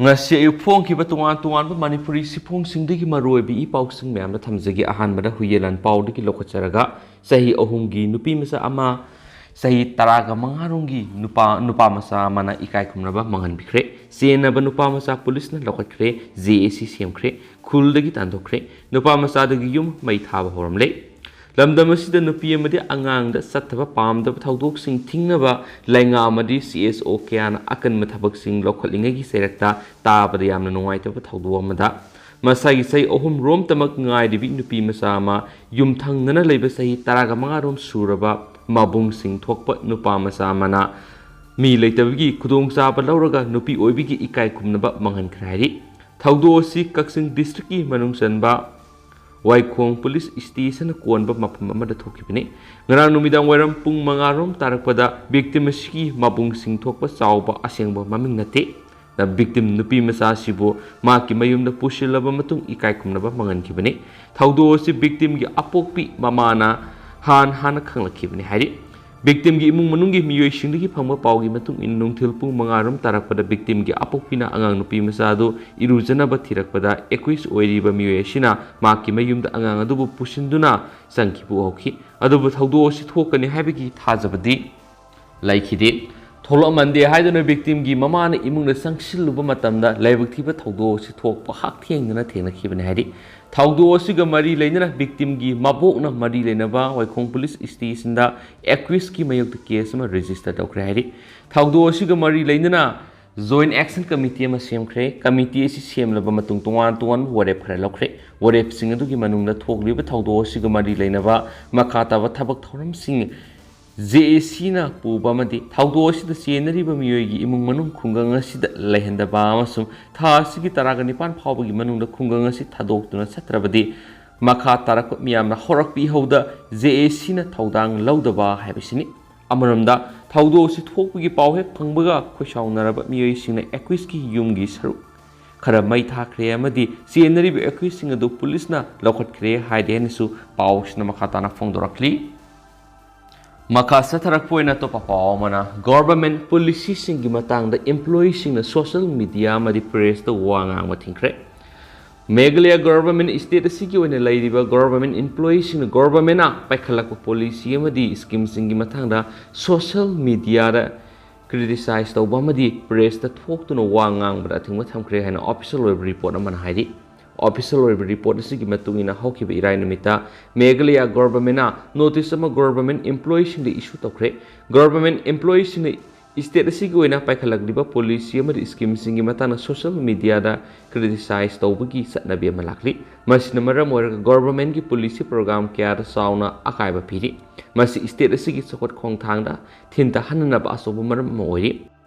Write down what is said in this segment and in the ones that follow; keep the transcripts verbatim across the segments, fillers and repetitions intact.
ꯉꯁꯤ ꯑꯌꯨꯛ ꯐꯣꯡꯈꯤꯕ ꯇꯣꯉꯥꯟ ꯇꯣꯉꯥꯟꯕ ꯃꯅꯤꯄꯨꯔꯤ ꯁꯤꯐꯣꯡꯁꯤꯡꯗꯒꯤ ꯃꯔꯨꯑꯣꯏꯕ ꯏ ꯄꯥꯎꯁꯤꯡ ꯃꯌꯥꯝꯗ ꯊꯝꯖꯒꯦ꯫ ꯑꯍꯥꯟꯕꯗ ꯍꯨꯏꯌꯦꯂꯥꯟ ꯄꯥꯎꯗꯒꯤ ꯂꯧꯈꯠꯆꯔꯒ, ꯆꯍꯤ ꯑꯍꯨꯝꯒꯤ ꯅꯨꯄꯤ ꯃꯆꯥ ꯑꯃ ꯆꯍꯤ ꯇꯔꯥꯒ ꯃꯉꯥꯔꯣꯝꯒꯤ ꯅꯨꯄꯥ, ꯅꯨꯄꯥ ꯃꯆꯥ ꯑꯃꯅ ꯏꯀꯥꯏ ꯈꯨꯝꯅꯕ ꯃꯥꯡꯍꯟꯕꯤꯈ꯭ꯔꯦ꯫ ꯆꯦꯟꯅꯕ ꯅꯨꯄꯥ ꯃꯆꯥ ꯄꯨꯂꯤꯁꯅ ꯂꯧꯈꯠꯈ꯭ꯔꯦ, ꯖꯦ ꯑꯦ ꯁꯤ ꯁꯦꯝꯈ꯭ꯔꯦ, ꯈꯨꯜꯗꯒꯤ ꯇꯥꯟꯊꯣꯛꯈ꯭ꯔꯦ꯫ ꯅꯨꯄꯥ ꯃꯆꯥꯗꯨꯒꯤ ꯌꯨꯝ ꯃꯩ ꯊꯥꯕ ꯍꯧꯔꯝꯂꯦ꯫ ꯂꯝꯗꯝ ꯑꯁꯤꯗ ꯅꯨꯄꯤ ꯑꯃꯗꯤ ꯑꯉꯥꯡꯗ ꯆꯠꯊꯕ ꯄꯥꯝꯗꯕ ꯊꯧꯗꯣꯛꯁꯤꯡ ꯊꯤꯡꯅꯕ ꯂꯩꯉꯥꯛ ꯑꯃꯗꯤ ꯁꯤ ꯑꯦꯁ ꯑꯣ ꯀꯌꯥꯅ ꯑꯀꯟꯕ ꯊꯕꯛꯁꯤꯡ ꯂꯧꯈꯠꯂꯤꯉꯩꯒꯤ ꯆꯩꯔꯛꯇ ꯇꯥꯕꯗ ꯌꯥꯝꯅ ꯅꯨꯡꯉꯥꯏꯇꯕ ꯊꯧꯗꯣꯛ ꯑꯃꯗ ꯃꯁꯥꯒꯤ ꯆꯍꯤ ꯑꯍꯨꯝ ꯔꯣꯝꯇꯃꯛ ꯉꯥꯏꯔꯤꯕꯤ ꯅꯨꯄꯤ ꯃꯆꯥ ꯑꯃ ꯌꯨꯝꯊꯪꯅꯅ ꯂꯩꯕ ꯆꯍꯤ ꯇꯔꯥꯒ ꯃꯉꯥ ꯔꯣꯝ ꯁꯨꯔꯕ ꯃꯕꯨꯡꯁꯤꯡ ꯊꯣꯛꯄ ꯅꯨꯄꯥ ꯃꯆꯥ ꯑꯃꯅ ꯃꯤ ꯂꯩꯇꯕꯒꯤ ꯈꯨꯗꯣꯡꯆꯥꯕ ꯂꯧꯔꯒ ꯅꯨꯄꯤ ꯑꯣꯏꯕꯤꯒꯤ ꯏꯀꯥꯏ ꯈꯨꯝꯅꯕ ꯃꯥꯡꯍꯟꯈ꯭ꯔꯦ ꯍꯥꯏꯔꯤ꯫ ꯊꯧꯗꯣꯛ ꯑꯁꯤ ꯀꯛꯆꯤꯡ ꯗꯤꯁꯇ꯭ꯔꯤꯛꯀꯤ ꯃꯅꯨꯡ ꯆꯟꯕ ꯋꯥꯏꯈꯣꯡ ꯄꯨꯂꯤꯁ ꯁ꯭ꯇꯦꯁꯟꯅ ꯀꯣꯟꯕ ꯃꯐꯝ ꯑꯃꯗ ꯊꯣꯛꯈꯤꯕꯅꯤ꯫ ꯉꯔꯥꯡ ꯅꯨꯃꯤꯗꯥꯡ ꯋꯥꯏꯔꯝ ꯄꯨꯡ ꯃꯉꯥ ꯔꯣꯝ ꯇꯥꯔꯛꯄꯗ ꯚꯤꯛꯇꯤꯝ ꯑꯁꯤꯒꯤ ꯃꯕꯨꯡꯁꯤꯡ ꯊꯣꯛꯄ ꯆꯥꯎꯕ ꯑꯁꯦꯡꯕ ꯃꯃꯤꯡ ꯅꯠꯇꯦ꯫ ꯚꯤꯛꯇꯤꯝ ꯅꯨꯄꯤ ꯃꯆꯥ ꯑꯁꯤꯕꯨ ꯃꯍꯥꯛꯀꯤ ꯃꯌꯨꯝꯗ ꯄꯨꯁꯤꯜꯂꯕ ꯃꯇꯨꯡ ꯏꯀꯥꯏ ꯈꯨꯝꯅꯕ ꯃꯥꯡꯍꯟꯈꯤꯕꯅꯤ꯫ ꯊꯧꯗꯣꯛ ꯑꯁꯤ ꯚꯤꯛꯇꯤꯝꯒꯤ ꯑꯄꯣꯛꯄꯤ ꯃꯃꯥꯅ ꯍꯥꯟ ꯍꯥꯟꯅ ꯈꯪꯂꯛꯈꯤꯕꯅꯤ ꯍꯥꯏꯔꯤ꯫ ꯚꯤꯛꯇꯤꯝꯒꯤ ꯏꯃꯨꯡ ꯃꯅꯨꯡꯒꯤ ꯃꯤꯑꯣꯏꯁꯤꯡꯗꯒꯤ ꯐꯪꯕ ꯄꯥꯎꯒꯤ ꯃꯇꯨꯡ ꯏꯟꯅ, ꯅꯨꯡꯊꯤꯜ ꯄꯨꯡ ꯃꯉꯥ ꯔꯣꯝ ꯇꯥꯔꯛꯄꯗ ꯚꯤꯛꯇꯤꯝꯒꯤ ꯑꯄꯣꯛꯄꯤꯅ ꯑꯉꯥꯡ ꯅꯨꯄꯤ ꯃꯆꯥ ꯑꯗꯨ ꯏꯔꯨꯖꯅꯕ ꯊꯤꯔꯛꯄꯗ, ꯑꯦꯀ꯭ꯌꯨꯁ ꯑꯣꯏꯔꯤꯕ ꯃꯤꯑꯣꯏ ꯑꯁꯤꯅ ꯃꯍꯥꯛꯀꯤ ꯃꯌꯨꯝꯗ ꯑꯉꯥꯡ ꯑꯗꯨꯕꯨ ꯄꯨꯁꯤꯟꯗꯨꯅ ꯆꯪꯈꯤꯕ ꯎꯍꯧꯈꯤ꯫ ꯑꯗꯨꯕꯨ ꯊꯧꯗꯣꯛ ꯑꯁꯤ ꯊꯣꯛꯀꯅꯤ ꯍꯥꯏꯕꯒꯤ ꯊꯥꯖꯕꯗꯤ ꯂꯩꯈꯤꯗꯦ꯫ ꯊꯣꯛꯂꯛꯃꯟꯗꯦ ꯍꯥꯏꯗꯨꯅ ꯚꯤꯛꯇꯤꯝꯒꯤ ꯃꯃꯥꯅ ꯏꯃꯨꯡꯗ ꯆꯪꯁꯤꯜꯂꯨꯕ ꯃꯇꯝꯗ ꯂꯥꯏꯕꯛ ꯊꯤꯕ ꯊꯧꯗꯣꯛ ꯑꯁꯤ ꯊꯣꯛꯄ ꯍꯛꯊꯦꯡꯅꯅ ꯊꯦꯡꯅꯈꯤꯕꯅꯤ ꯍꯥꯏꯔꯤ꯫ ꯊꯧꯗꯣꯛ ꯑꯁꯤꯒ ꯃꯔꯤ ꯂꯩꯅꯅ ꯚꯤꯛꯇꯤꯝꯒꯤ ꯃꯕꯣꯛꯅ ꯃꯔꯤ ꯂꯩꯅꯕ ꯋꯥꯏꯈꯣꯡ ꯄꯨꯂꯤꯁ ꯁ꯭ꯇꯦꯁꯟꯗ ꯑꯦꯀ꯭ꯌꯨꯁꯀꯤ ꯃꯥꯌꯣꯛꯇ ꯀꯦꯁ ꯑꯃ ꯔꯦꯖꯤꯁꯇꯔ ꯇꯧꯈ꯭ꯔꯦ ꯍꯥꯏꯔꯤ꯫ ꯊꯧꯗꯣꯛ ꯑꯁꯤꯒ ꯃꯔꯤ ꯂꯩꯅꯅ ꯖꯣꯏꯟ ꯑꯦꯛꯁꯟ ꯀꯃꯤꯇꯤ ꯑꯃ ꯁꯦꯝꯈ꯭ꯔꯦ꯫ ꯀꯃꯤꯇꯤ ꯑꯁꯤ ꯁꯦꯝꯂꯕ ꯃꯇꯨꯡ ꯇꯣꯉꯥꯟ ꯇꯣꯉꯥꯟꯕ ꯋꯥꯔꯦꯞ ꯈꯔ ꯂꯧꯈ꯭ꯔꯦ꯫ ꯋꯥꯔꯦꯞꯁꯤꯡ ꯑꯗꯨꯒꯤ ꯃꯅꯨꯡꯗ ꯊꯣꯛꯂꯤꯕ ꯊꯧꯗꯣꯛ ꯑꯁꯤꯒ ꯃꯔꯤ ꯂꯩꯅꯕ ꯃꯈꯥ ꯇꯥꯕ ꯊꯕꯛ ꯊꯧꯔꯝꯁꯤꯡ ꯖꯦ ꯑꯦ ꯁꯤꯅ ꯄꯨꯕ ꯑꯃꯗꯤ ꯊꯧꯗꯣꯛ ꯑꯁꯤꯗ ꯆꯦꯟꯅꯔꯤꯕ ꯃꯤꯑꯣꯏꯒꯤ ꯏꯃꯨꯡ ꯃꯅꯨꯡ ꯈꯨꯡꯒꯪ ꯑꯁꯤꯗ ꯂꯩꯍꯟꯗꯕ ꯑꯃꯁꯨꯡ ꯊꯥ ꯑꯁꯤꯒꯤ ꯇꯔꯥꯒ ꯅꯤꯄꯥꯟ ꯐꯥꯎꯕꯒꯤ ꯃꯅꯨꯡꯗ ꯈꯨꯡꯒꯪ ꯑꯁꯤ ꯊꯥꯗꯣꯛꯇꯨꯅ ꯆꯠꯇ꯭ꯔꯕꯗꯤ ꯃꯈꯥ ꯇꯥꯔꯛꯄ ꯃꯤꯌꯥꯝꯅ ꯍꯧꯔꯛꯄ ꯏꯍꯧꯗ ꯖꯦ ꯑꯦ ꯁꯤꯅ ꯊꯧꯗꯥꯡ ꯂꯧꯗꯕ ꯍꯥꯏꯕꯁꯤꯅꯤ꯫ ꯑꯃꯔꯣꯝꯗ ꯊꯧꯗꯣꯛ ꯑꯁꯤ ꯊꯣꯛꯄꯒꯤ ꯄꯥꯎ ꯍꯦꯛ ꯐꯪꯕꯒ ꯈꯣꯏꯁꯥꯎꯅꯔꯕ ꯃꯤꯑꯣꯏꯁꯤꯡꯅ ꯑꯦꯀ꯭ꯌꯨꯁꯀꯤ ꯌꯨꯝꯒꯤ ꯁꯔꯨꯛ ꯈꯔ ꯃꯩ ꯊꯥꯈ꯭ꯔꯦ ꯑꯃꯗꯤ ꯆꯦꯟꯅꯔꯤꯕ ꯑꯦꯀ꯭ꯌꯨꯁꯁꯤꯡ ꯑꯗꯨ ꯄꯨꯂꯤꯁꯅ ꯂꯧꯈꯠꯈ꯭ꯔꯦ ꯍꯥꯏꯔꯦ ꯍꯥꯏꯅꯁꯨ ꯄꯥꯎꯁꯤꯅ ꯃꯈꯥ ꯇꯥꯅ ꯐꯣꯡꯗꯣꯔꯛꯂꯤ꯫ ꯃꯈꯥ ꯆꯠꯊꯔꯛꯄ ꯑꯣꯏꯅ ꯑꯇꯣꯞꯄ ꯄꯥꯎ ꯑꯃꯅ, ꯒꯣꯚꯔꯟꯃꯦꯟꯠ ꯄꯣꯂꯤꯁꯤꯁꯤꯡꯒꯤ ꯃꯇꯥꯡꯗ ꯏꯝꯄ꯭ꯂꯣꯌꯤꯁꯤꯡꯅ ꯁꯣꯁꯤꯌꯦꯜ ꯃꯤꯗꯤꯌꯥ ꯑꯃꯗꯤ ꯄ꯭ꯔꯦꯁꯇ ꯋꯥ ꯉꯥꯡꯕ ꯊꯤꯡꯈ꯭ꯔꯦ꯫ ꯃꯦꯘꯥꯂꯌꯥ ꯒꯣꯚꯔꯟꯃꯦꯟꯠ, ꯁ꯭ꯇꯦꯠ ꯑꯁꯤꯒꯤ ꯑꯣꯏꯅ ꯂꯩꯔꯤꯕ ꯒꯣꯚꯔꯟꯃꯦꯟꯠ ꯏꯝꯄ꯭ꯂꯣꯌꯤꯁꯤꯡꯅ ꯒꯣꯚꯔꯟꯃꯦꯟꯠꯅ ꯄꯥꯏꯈꯠꯂꯛꯄ ꯄꯣꯂꯤꯁꯤ ꯑꯃꯗꯤ ꯁ꯭ꯀꯤꯝꯁꯤꯡꯒꯤ ꯃꯇꯥꯡꯗ ꯁꯣꯁꯤꯌꯦꯜ ꯃꯤꯗꯤꯌꯥꯗ ꯀ꯭ꯔꯤꯇꯤꯁꯥꯏꯖ ꯇꯧꯕ ꯑꯃꯗꯤ ꯄ꯭ꯔꯦꯁꯇ ꯊꯣꯛꯇꯨꯅ ꯋꯥ ꯉꯥꯡꯕꯗ ꯑꯊꯤꯡꯕ ꯊꯝꯈ꯭ꯔꯦ ꯍꯥꯏꯅ ꯑꯣꯐꯤꯁꯤꯌꯦꯜ ꯑꯣꯏꯕ ꯔꯤꯄꯣꯔꯠ ꯑꯃꯅ ꯍꯥꯏꯔꯤ꯫ ꯑꯣꯐꯤꯁꯤꯌꯦꯜ ꯑꯣꯏꯕ ꯔꯤꯄꯣꯔꯠ ꯑꯁꯤꯒꯤ ꯃꯇꯨꯡ ꯏꯟꯅ, ꯍꯧꯈꯤꯕ ꯏꯔꯥꯏ ꯅꯨꯃꯤꯠꯇ ꯃꯦꯘꯥꯂꯌꯥ ꯒꯣꯚꯔꯟꯃꯦꯟꯠꯅ ꯅꯣꯇꯤꯁ ꯑꯃ ꯒꯣꯚꯔꯟꯃꯦꯟꯠ ꯏꯝꯄ꯭ꯂꯣꯌꯤꯁꯤꯡꯗ ꯏꯁꯨ ꯇꯧꯈ꯭ꯔꯦ꯫ ꯒꯣꯚꯔꯟꯃꯦꯟꯠ ꯏꯝꯄ꯭ꯂꯣꯌꯤꯁꯤꯡꯅ ꯁ꯭ꯇꯦꯠ ꯑꯁꯤꯒꯤ ꯑꯣꯏꯅ ꯄꯥꯏꯈꯠꯂꯛꯂꯤꯕ ꯄꯣꯂꯤꯁꯤ ꯑꯃꯗꯤ ꯁ꯭ꯀꯤꯝꯁꯤꯡꯒꯤ ꯃꯇꯥꯡꯗ ꯁꯣꯁꯤꯌꯦꯜ ꯃꯤꯗꯤꯌꯥꯗ ꯀ꯭ꯔꯤꯇꯤꯁꯥꯏꯖ ꯇꯧꯕꯒꯤ ꯆꯠꯅꯕꯤ ꯑꯃ ꯂꯥꯛꯂꯤ꯫ ꯃꯁꯤꯅ ꯃꯔꯝ ꯑꯣꯏꯔꯒ ꯒꯣꯚꯔꯟꯃꯦꯟꯠꯀꯤ ꯄꯣꯂꯤꯁꯤ ꯄ꯭ꯔꯣꯒ꯭ꯔꯥꯝ ꯀꯌꯥꯗ ꯆꯥꯎꯅ ꯑꯀꯥꯏꯕ ꯄꯤꯔꯤ꯫ ꯃꯁꯤ ꯁ꯭ꯇꯦꯠ ꯑꯁꯤꯒꯤ ꯆꯥꯎꯈꯠ ꯈꯣꯡꯊꯥꯡꯗ ꯊꯤꯟ ꯇꯥꯍꯟꯅꯅꯕ ꯑꯆꯧꯕ ꯃꯔꯝ ꯑꯃ ꯑꯣꯏꯔꯤ꯫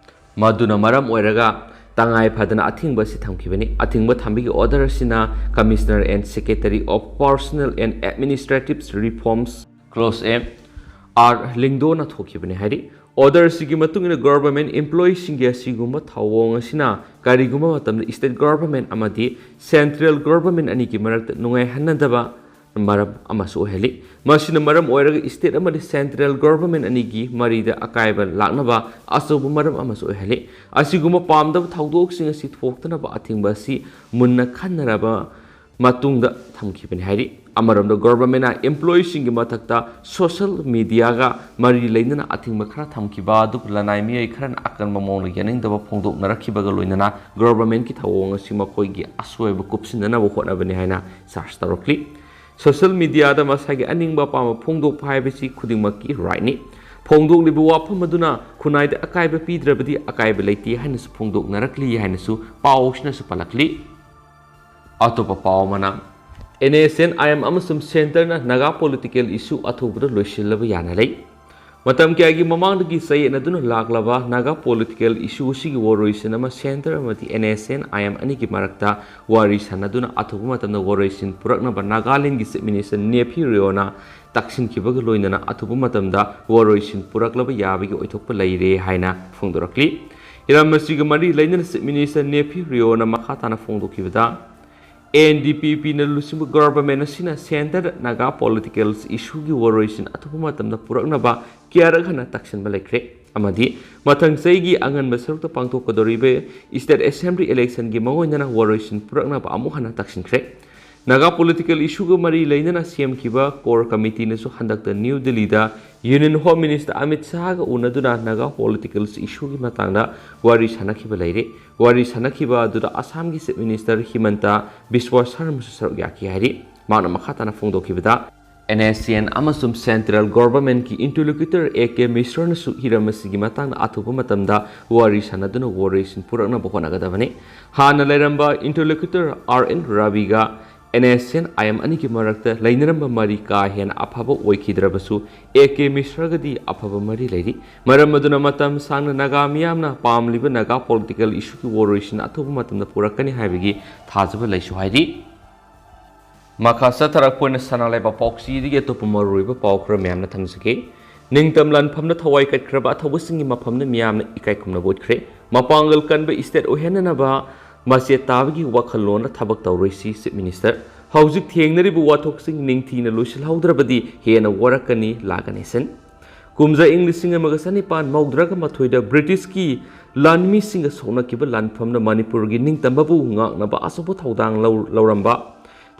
ꯃꯗꯨꯅ ꯃꯔꯝ ꯑꯣꯏꯔꯒ ꯇꯉꯥꯏ ꯐꯗꯅ ꯑꯊꯤꯡꯕ ꯑꯁꯤ ꯊꯝꯈꯤꯕꯅꯤ꯫ ꯑꯊꯤꯡꯕ ꯊꯝꯕꯒꯤ order ꯑꯁꯤꯅ Commissioner and Secretary of Personnel and Administrative Reforms, clause M, R ꯂꯤꯡꯗꯣꯅ ꯊꯣꯛꯈꯤꯕꯅꯤ ꯍꯥꯏꯔꯤ꯫ Order ꯑꯁꯤꯒꯤ ꯃꯇꯨꯡ ꯏꯟꯅ ꯒꯣꯚꯔꯟꯃꯦꯟꯠ ꯏꯝꯄ꯭ꯂꯣꯌꯤꯁꯤꯡꯒꯤ ꯑꯁꯤꯒꯨꯝꯕ ꯊꯧꯑꯣꯡ ꯑꯁꯤꯅ ꯀꯔꯤꯒꯨꯝꯕ ꯃꯇꯝꯗ ꯁ꯭ꯇꯦꯠ ꯒꯣꯚꯔꯟꯃꯦꯟꯠ ꯑꯃꯗꯤ ꯁꯦꯟꯇ꯭ꯔꯦꯜ ꯒꯣꯚꯔꯟꯃꯦꯟꯠ ꯑꯅꯤꯒꯤ ꯃꯔꯛꯇ ꯅꯨꯡꯉꯥꯏꯍꯟꯅꯗꯕ ꯃꯔꯝ ꯑꯃꯁꯨ ꯑꯣꯏꯍꯜꯂꯤ꯫ ꯃꯁꯤꯅ ꯃꯔꯝ ꯑꯣꯏꯔꯒ ꯁ꯭ꯇꯦꯠ ꯑꯃꯗꯤ ꯁꯦꯟꯇ꯭ꯔꯦꯜ ꯒꯣꯚꯔꯟꯃꯦꯟꯠ ꯑꯅꯤꯒꯤ ꯃꯔꯤꯗ ꯑꯀꯥꯏꯕ ꯂꯥꯛꯅꯕ ꯑꯆꯧꯕ ꯃꯔꯝ ꯑꯃꯁꯨ ꯑꯣꯏꯍꯜꯂꯤ꯫ ꯑꯁꯤꯒꯨꯝꯕ ꯄꯥꯝꯗꯕ ꯊꯧꯗꯣꯛꯁꯤꯡ ꯑꯁꯤ ꯊꯣꯛꯇꯅꯕ ꯑꯊꯤꯡꯕ ꯑꯁꯤ ꯃꯨꯟꯅ ꯈꯟꯅꯔꯕ ꯃꯇꯨꯡꯗ ꯊꯝꯈꯤꯕꯅꯤ ꯍꯥꯏꯔꯤ꯫ ꯑꯃꯔꯣꯝꯗ ꯒꯣꯚꯔꯟꯃꯦꯟꯠꯅ ꯏꯝꯄ꯭ꯂꯣꯌꯤꯁꯤꯡꯒꯤ ꯃꯊꯛꯇ ꯁꯣꯁꯤꯌꯦꯜ ꯃꯤꯗꯤꯌꯥꯒ ꯃꯔꯤ ꯂꯩꯅꯅ ꯑꯊꯤꯡꯕ ꯈꯔ ꯊꯝꯈꯤꯕ ꯑꯗꯨꯕꯨ ꯂꯅꯥꯏ ꯃꯤꯑꯣꯏ ꯈꯔꯅ ꯑꯀꯟꯕ ꯃꯑꯣꯡꯗ ꯌꯥꯅꯤꯡꯗꯕ ꯐꯣꯡꯗꯣꯛꯅꯔꯛꯈꯤꯕꯒ ꯂꯣꯏꯅꯅ ꯒꯣꯚꯔꯟꯃꯦꯟꯠꯀꯤ ꯊꯧꯑꯣꯡ ꯑꯁꯤ ꯃꯈꯣꯏꯒꯤ ꯑꯁꯣꯏꯕ ꯀꯨꯞꯁꯤꯟꯅꯅꯕ ꯍꯣꯠꯅꯕꯅꯤ ꯍꯥꯏꯅ ꯆꯥꯔꯖ ꯇꯧꯔꯛꯂꯤ꯫ ꯁꯣꯁꯤꯌꯦꯜ ꯃꯤꯗꯤꯌꯥꯗ ꯃꯁꯥꯒꯤ ꯑꯅꯤꯡꯕ ꯑꯄꯥꯝꯕ ꯐꯣꯡꯗꯣꯛꯄ ꯍꯥꯏꯕꯁꯤ ꯈꯨꯗꯤꯡꯃꯛꯀꯤ ꯔꯥꯏꯠꯅꯤ꯫ ꯐꯣꯡꯗꯣꯛꯂꯤꯕ ꯋꯥꯐꯝ ꯑꯗꯨꯅ ꯈꯨꯟꯅꯥꯏꯗ ꯑꯀꯥꯏꯕ ꯄꯤꯗ꯭ꯔꯕꯗꯤ ꯑꯀꯥꯏꯕ ꯂꯩꯇꯦ ꯍꯥꯏꯅꯁꯨ ꯐꯣꯡꯗꯣꯛꯅꯔꯛꯂꯤ ꯍꯥꯏꯅꯁꯨ ꯄꯥꯎ ꯑꯁꯤꯅꯁꯨ ꯄꯜꯂꯛꯂꯤ꯫ ꯑꯇꯣꯞꯄ ꯄꯥꯎ ꯑꯃꯅ, NSCN-IM ꯑꯃꯁꯨꯡ ꯁꯦꯟꯇꯔꯅ ꯅꯥꯒꯥ ꯄꯣꯂꯤꯇꯤꯀꯦꯜ ꯏꯁꯨ ꯑꯊꯨꯕꯗ ꯂꯣꯏꯁꯤꯜꯂꯕ ꯌꯥꯅ ꯂꯩ꯫ ꯃꯇꯝ ꯀꯌꯥꯒꯤ ꯃꯃꯥꯡꯗꯒꯤ ꯆꯌꯦꯠꯅꯗꯨꯅ ꯂꯥꯛꯂꯕ ꯅꯥꯒꯥ ꯄꯣꯂꯤꯇꯤꯀꯦꯜ ꯏꯁꯨ ꯑꯁꯤꯒꯤ ꯋꯥꯔꯣꯏꯁꯤꯟ ꯑꯃ ꯁꯦꯟꯇꯔ ꯑꯃꯗꯤ NSCN-IM ꯑꯅꯤꯒꯤ ꯃꯔꯛꯇ ꯋꯥꯔꯤ ꯁꯥꯟꯅꯗꯨꯅ ꯑꯊꯨꯕ ꯃꯇꯝꯗ ꯋꯥꯔꯣꯏꯁꯤꯟ ꯄꯨꯔꯛꯅꯕ ꯅꯥꯒꯥꯂꯦꯟꯒꯤ ꯆꯤꯐ ꯃꯤꯅꯤꯁꯇꯔ ꯅꯦꯐꯤ ꯔꯤꯑꯣꯅ ꯇꯛꯁꯤꯟꯈꯤꯕꯒ ꯂꯣꯏꯅꯅ ꯑꯊꯨꯕ ꯃꯇꯝꯗ ꯋꯥꯔꯣꯏꯁꯤꯟ ꯄꯨꯔꯛꯂꯕ ꯌꯥꯕꯒꯤ ꯑꯣꯏꯊꯣꯛꯄ ꯂꯩꯔꯦ ꯍꯥꯏꯅ ꯐꯣꯡꯗꯣꯔꯛꯂꯤ꯫ ꯍꯤꯔꯝ ꯑꯁꯤꯒ ꯃꯔꯤ ꯂꯩꯅꯅ ꯆꯤꯐ ꯃꯤꯅꯤꯁꯇꯔ ꯅꯦꯐꯤ ꯔꯤꯑꯣꯅ ꯃꯈꯥ ꯇꯥꯅ ꯐꯣꯡꯗꯣꯛꯈꯤꯕꯗ, ꯑꯦ ꯑꯦꯟ ꯗꯤ ꯄꯤ ꯄꯤꯅ ꯂꯨꯆꯤꯡꯕ ꯒꯣꯚꯔꯟꯃꯦꯟꯠ ꯑꯁꯤꯅ ꯁꯦꯟꯇꯔꯗ ꯅꯥꯒꯥ ꯄꯣꯂꯤꯇꯤꯀꯦꯜ ꯏꯁꯨꯒꯤ ꯋꯥꯔꯣꯏꯁꯤꯟ ꯑꯊꯨꯕ ꯃꯇꯝꯗ ꯄꯨꯔꯛꯅꯕ ꯀꯌꯥꯔꯛ ꯍꯟꯅ ꯇꯛꯁꯤꯟꯕ ꯂꯩꯈ꯭ꯔꯦ ꯑꯃꯗꯤ ꯃꯊꯪ ꯆꯍꯤꯒꯤ ꯑꯉꯟꯕ ꯁꯔꯨꯛꯇ ꯄꯥꯡꯊꯣꯛꯀꯗꯧꯔꯤꯕ ꯁ꯭ꯇꯦꯠ ꯑꯦꯁꯦꯝꯕ꯭ꯂꯤ ꯏꯂꯦꯛꯁꯟꯒꯤ ꯃꯥꯡꯑꯣꯏꯅꯅ ꯋꯥꯔꯣꯏꯁꯤꯟ ꯄꯨꯔꯛꯅꯕ ꯑꯃꯨꯛ ꯍꯟꯅ ꯇꯛꯁꯤꯟꯈ꯭ꯔꯦ꯫ ꯅꯥꯒꯥ ꯄꯣꯂꯤꯇꯤꯀꯦꯜ ꯏꯁꯨꯒ ꯃꯔꯤ ꯂꯩꯅꯅ ꯁꯦꯝꯈꯤꯕ ꯀꯣꯔ ꯀꯃꯤꯇꯤꯅꯁꯨ ꯍꯟꯗꯛꯇ ꯅ꯭ꯌꯨ ꯗꯤꯜꯂꯤꯗ ꯌꯨꯅꯤꯌꯟ ꯍꯣꯝ ꯃꯤꯅꯤꯁꯇꯔ ꯑꯃꯤꯠ ꯁꯥꯍꯒ ꯎꯅꯗꯨꯅ ꯅꯥꯒꯥ ꯄꯣꯂꯤꯇꯤꯀꯦꯜ ꯏꯁꯨꯒꯤ ꯃꯇꯥꯡꯗ ꯋꯥꯔꯤ ꯁꯥꯅꯈꯤꯕ ꯂꯩꯔꯤ꯫ ꯋꯥꯔꯤ ꯁꯥꯅꯈꯤꯕ ꯑꯗꯨꯗ ꯑꯁꯥꯝꯒꯤ ꯆꯤꯐ ꯃꯤꯅꯤꯁꯇꯔ ꯍꯤꯃꯟꯇ ꯕꯤꯁ꯭ꯋ ꯁꯔꯃꯁꯨ ꯁꯔꯨꯛ ꯌꯥꯈꯤ ꯍꯥꯏꯔꯤ꯫ ꯃꯍꯥꯛꯅ ꯃꯈꯥ ꯇꯥꯅ ꯐꯣꯡꯗꯣꯛꯈꯤꯕꯗ, ꯑꯦꯟ ꯑꯦꯁ ꯁꯤ ꯑꯦꯟ ꯑꯃꯁꯨꯡ ꯁꯦꯟꯇ꯭ꯔꯦꯜ ꯒꯣꯚꯔꯟꯃꯦꯟꯠꯀꯤ ꯏꯟꯇꯔꯂꯣꯀ꯭ꯌꯨꯇꯔ ꯑꯦ ꯀꯦ ꯃꯤꯁ꯭ꯔꯅꯁꯨ ꯍꯤꯔꯝ ꯑꯁꯤꯒꯤ ꯃꯇꯥꯡꯗ ꯑꯊꯨꯕ ꯃꯇꯝꯗ ꯋꯥꯔꯤ ꯁꯥꯅꯗꯨꯅ ꯋꯥꯔꯣꯏꯁꯤꯟ ꯄꯨꯔꯛꯅꯕ ꯍꯣꯠꯅꯒꯗꯕꯅꯤ꯫ ꯍꯥꯟꯅ ꯂꯩꯔꯝꯕ ꯏꯟꯇꯔꯂꯣꯀ꯭ꯌꯨꯇꯔ ꯑꯥꯔ ꯑꯦꯟ ꯔꯕꯤꯒ ꯑꯦꯟ ꯑꯦꯁ ꯁꯤ ꯑꯦꯟ ꯑꯥꯏ ꯑꯦꯝ ꯑꯅꯤꯒꯤ ꯃꯔꯛꯇ ꯂꯩꯅꯔꯝꯕ ꯃꯔꯤ ꯀꯥ ꯍꯦꯟꯅ ꯑꯐꯕ ꯑꯣꯏꯈꯤꯗ꯭ꯔꯕꯁꯨ, ꯑꯦ ꯀꯦ ꯃꯤꯁ꯭ꯔꯒꯗꯤ ꯑꯐꯕ ꯃꯔꯤ ꯂꯩꯔꯤ꯫ ꯃꯔꯝ ꯑꯗꯨꯅ ꯃꯇꯝ ꯁꯥꯡꯅ ꯅꯥꯒꯥ ꯃꯤꯌꯥꯝꯅ ꯄꯥꯝꯂꯤꯕ ꯅꯥꯒꯥ ꯄꯣꯂꯤꯇꯤꯀꯦꯜ ꯏꯁꯨꯒꯤ ꯋꯥꯔꯣꯏꯁꯤꯟ ꯑꯊꯨꯕ ꯃꯇꯝꯗ ꯄꯨꯔꯛꯀꯅꯤ ꯍꯥꯏꯕꯒꯤ ꯊꯥꯖꯕ ꯂꯩꯁꯨ ꯍꯥꯏꯔꯤ꯫ ꯃꯈꯥ ꯆꯠꯊꯔꯛꯄ ꯑꯣꯏꯅ ꯁꯅꯥ ꯂꯩꯕꯥꯛ ꯄꯥꯎꯆꯦꯗꯒꯤ ꯑꯇꯣꯞꯄ ꯃꯔꯨꯑꯣꯏꯕ ꯄꯥꯎ ꯈꯔ ꯃꯌꯥꯝꯅ ꯊꯝꯖꯒꯦ꯫ ꯅꯤꯡꯇꯝ ꯂꯥꯟꯐꯝꯗ ꯊꯋꯥꯏ ꯀꯠꯈ꯭ꯔꯕ ꯑꯊꯧꯕꯁꯤꯡꯒꯤ ꯃꯐꯝꯗ ꯃꯤꯌꯥꯝꯅ ꯏꯀꯥꯏ ꯈꯨꯝꯅꯕ ꯎꯠꯈ꯭ꯔꯦ꯫ ꯃꯄꯥꯡꯒꯜ ꯀꯟꯕ ꯁ꯭ꯇꯦꯠ ꯑꯣꯏꯍꯟꯅꯅꯕ ꯃꯆꯦꯠ ꯇꯥꯕꯒꯤ ꯋꯥꯈꯜꯂꯣꯟꯗ ꯊꯕꯛ ꯇꯧꯔꯣꯏꯁꯤ, ꯆꯤꯐ ꯃꯤꯅꯤꯁꯇꯔ꯫ ꯍꯧꯖꯤꯛ ꯊꯦꯡꯅꯔꯤꯕ ꯋꯥꯊꯣꯛꯁꯤꯡ ꯅꯤꯡꯊꯤꯅ ꯂꯣꯏꯁꯤꯜꯍꯧꯗ꯭ꯔꯕꯗꯤ ꯍꯦꯟꯅ ꯋꯥꯔꯛꯀꯅꯤ, ꯂꯥꯛꯀꯅꯤ ꯁꯤꯟ꯫ ꯀꯨꯝꯖꯥ ꯏꯪ ꯂꯤꯁꯤꯡ ꯑꯃꯒ ꯆꯅꯤꯄꯥꯟ ꯃꯧꯗ꯭ꯔꯥꯒ ꯃꯥꯊꯣꯏꯗ ꯕ꯭ꯔꯤꯇꯤꯁꯀꯤ ꯂꯥꯟꯃꯤꯁꯤꯡꯒ ꯁꯣꯛꯅꯈꯤꯕ ꯂꯥꯟꯐꯝꯗ ꯃꯅꯤꯄꯨꯔꯒꯤ ꯅꯤꯡꯇꯝꯕꯕꯨ ꯉꯥꯛꯅꯕ ꯑꯆꯧꯕ ꯊꯧꯗꯥꯡ ꯂꯧ-, ꯂꯧꯔꯝꯕ,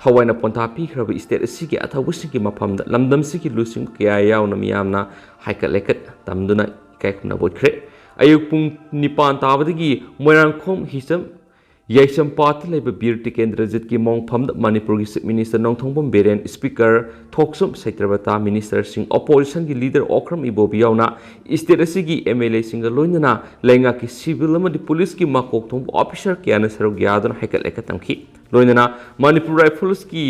ꯊꯋꯥꯏꯅ ꯄꯣꯟꯊꯥ ꯄꯤꯈ꯭ꯔꯕ ꯁ꯭ꯇꯦꯠ ꯑꯁꯤꯒꯤ ꯑꯊꯧꯕꯁꯤꯡꯒꯤ ꯃꯐꯝꯗ ꯂꯝꯗꯝꯁꯤꯒꯤ ꯂꯨꯆꯤꯡꯕ ꯀꯌꯥ ꯌꯥꯎꯅ ꯃꯤꯌꯥꯝꯅ ꯍꯥꯏꯀꯠ ꯂꯩꯀꯠ ꯇꯝꯗꯨꯅ ꯏꯀꯥꯏ ꯈꯨꯝꯅꯕ ꯎꯠꯈ꯭ꯔꯦ꯫ ꯑꯌꯨꯛ ꯄꯨꯡ ꯅꯤꯄꯥꯟ ꯇꯥꯕꯗꯒꯤ ꯃꯣꯏꯔꯥꯡꯈꯣꯝ ꯍꯤꯆꯝ ꯌꯥꯏꯁꯝꯄꯥꯠꯇ ꯂꯩꯕ ꯕꯤꯔ ꯇꯤꯀꯦꯟꯗ꯭ꯔꯖꯤꯠꯀꯤ ꯃꯣꯡꯐꯝꯗ ꯃꯅꯤꯄꯨꯔꯒꯤ chief minister Nongthombam Biren, speaker Thokchom Satyabrata, ꯃꯤꯅꯤꯁꯇꯔꯁꯤꯡ, ꯑꯣꯄꯣꯖꯤꯁꯟꯒꯤ ꯂꯤꯗꯔ ꯑꯣꯀ꯭ꯔꯝ ꯏꯕꯣꯕꯤ ꯌꯥꯎꯅ ꯁ꯭ꯇꯦꯠ ꯑꯁꯤꯒꯤ ꯑꯦꯝ ꯑꯦꯜ ꯑꯦꯁꯤꯡꯒ ꯂꯣꯏꯅꯅ ꯂꯩꯉꯥꯛꯀꯤ ꯁꯤꯚꯤꯜ ꯑꯃꯗꯤ ꯄꯨꯂꯤꯁꯀꯤ ꯃꯀꯣꯛ ꯊꯣꯡꯕ ꯑꯣꯐꯤꯁꯔ ꯀꯌꯥꯅ ꯁꯔꯨꯛ ꯌꯥꯗꯨꯅ ꯍꯥꯏꯀꯠ ꯂꯩꯀꯠ ꯇꯝꯈꯤ꯫ ꯂꯣꯏꯅꯅ ꯃꯅꯤꯄꯨꯔ ꯔꯥꯏꯐꯜꯁꯀꯤ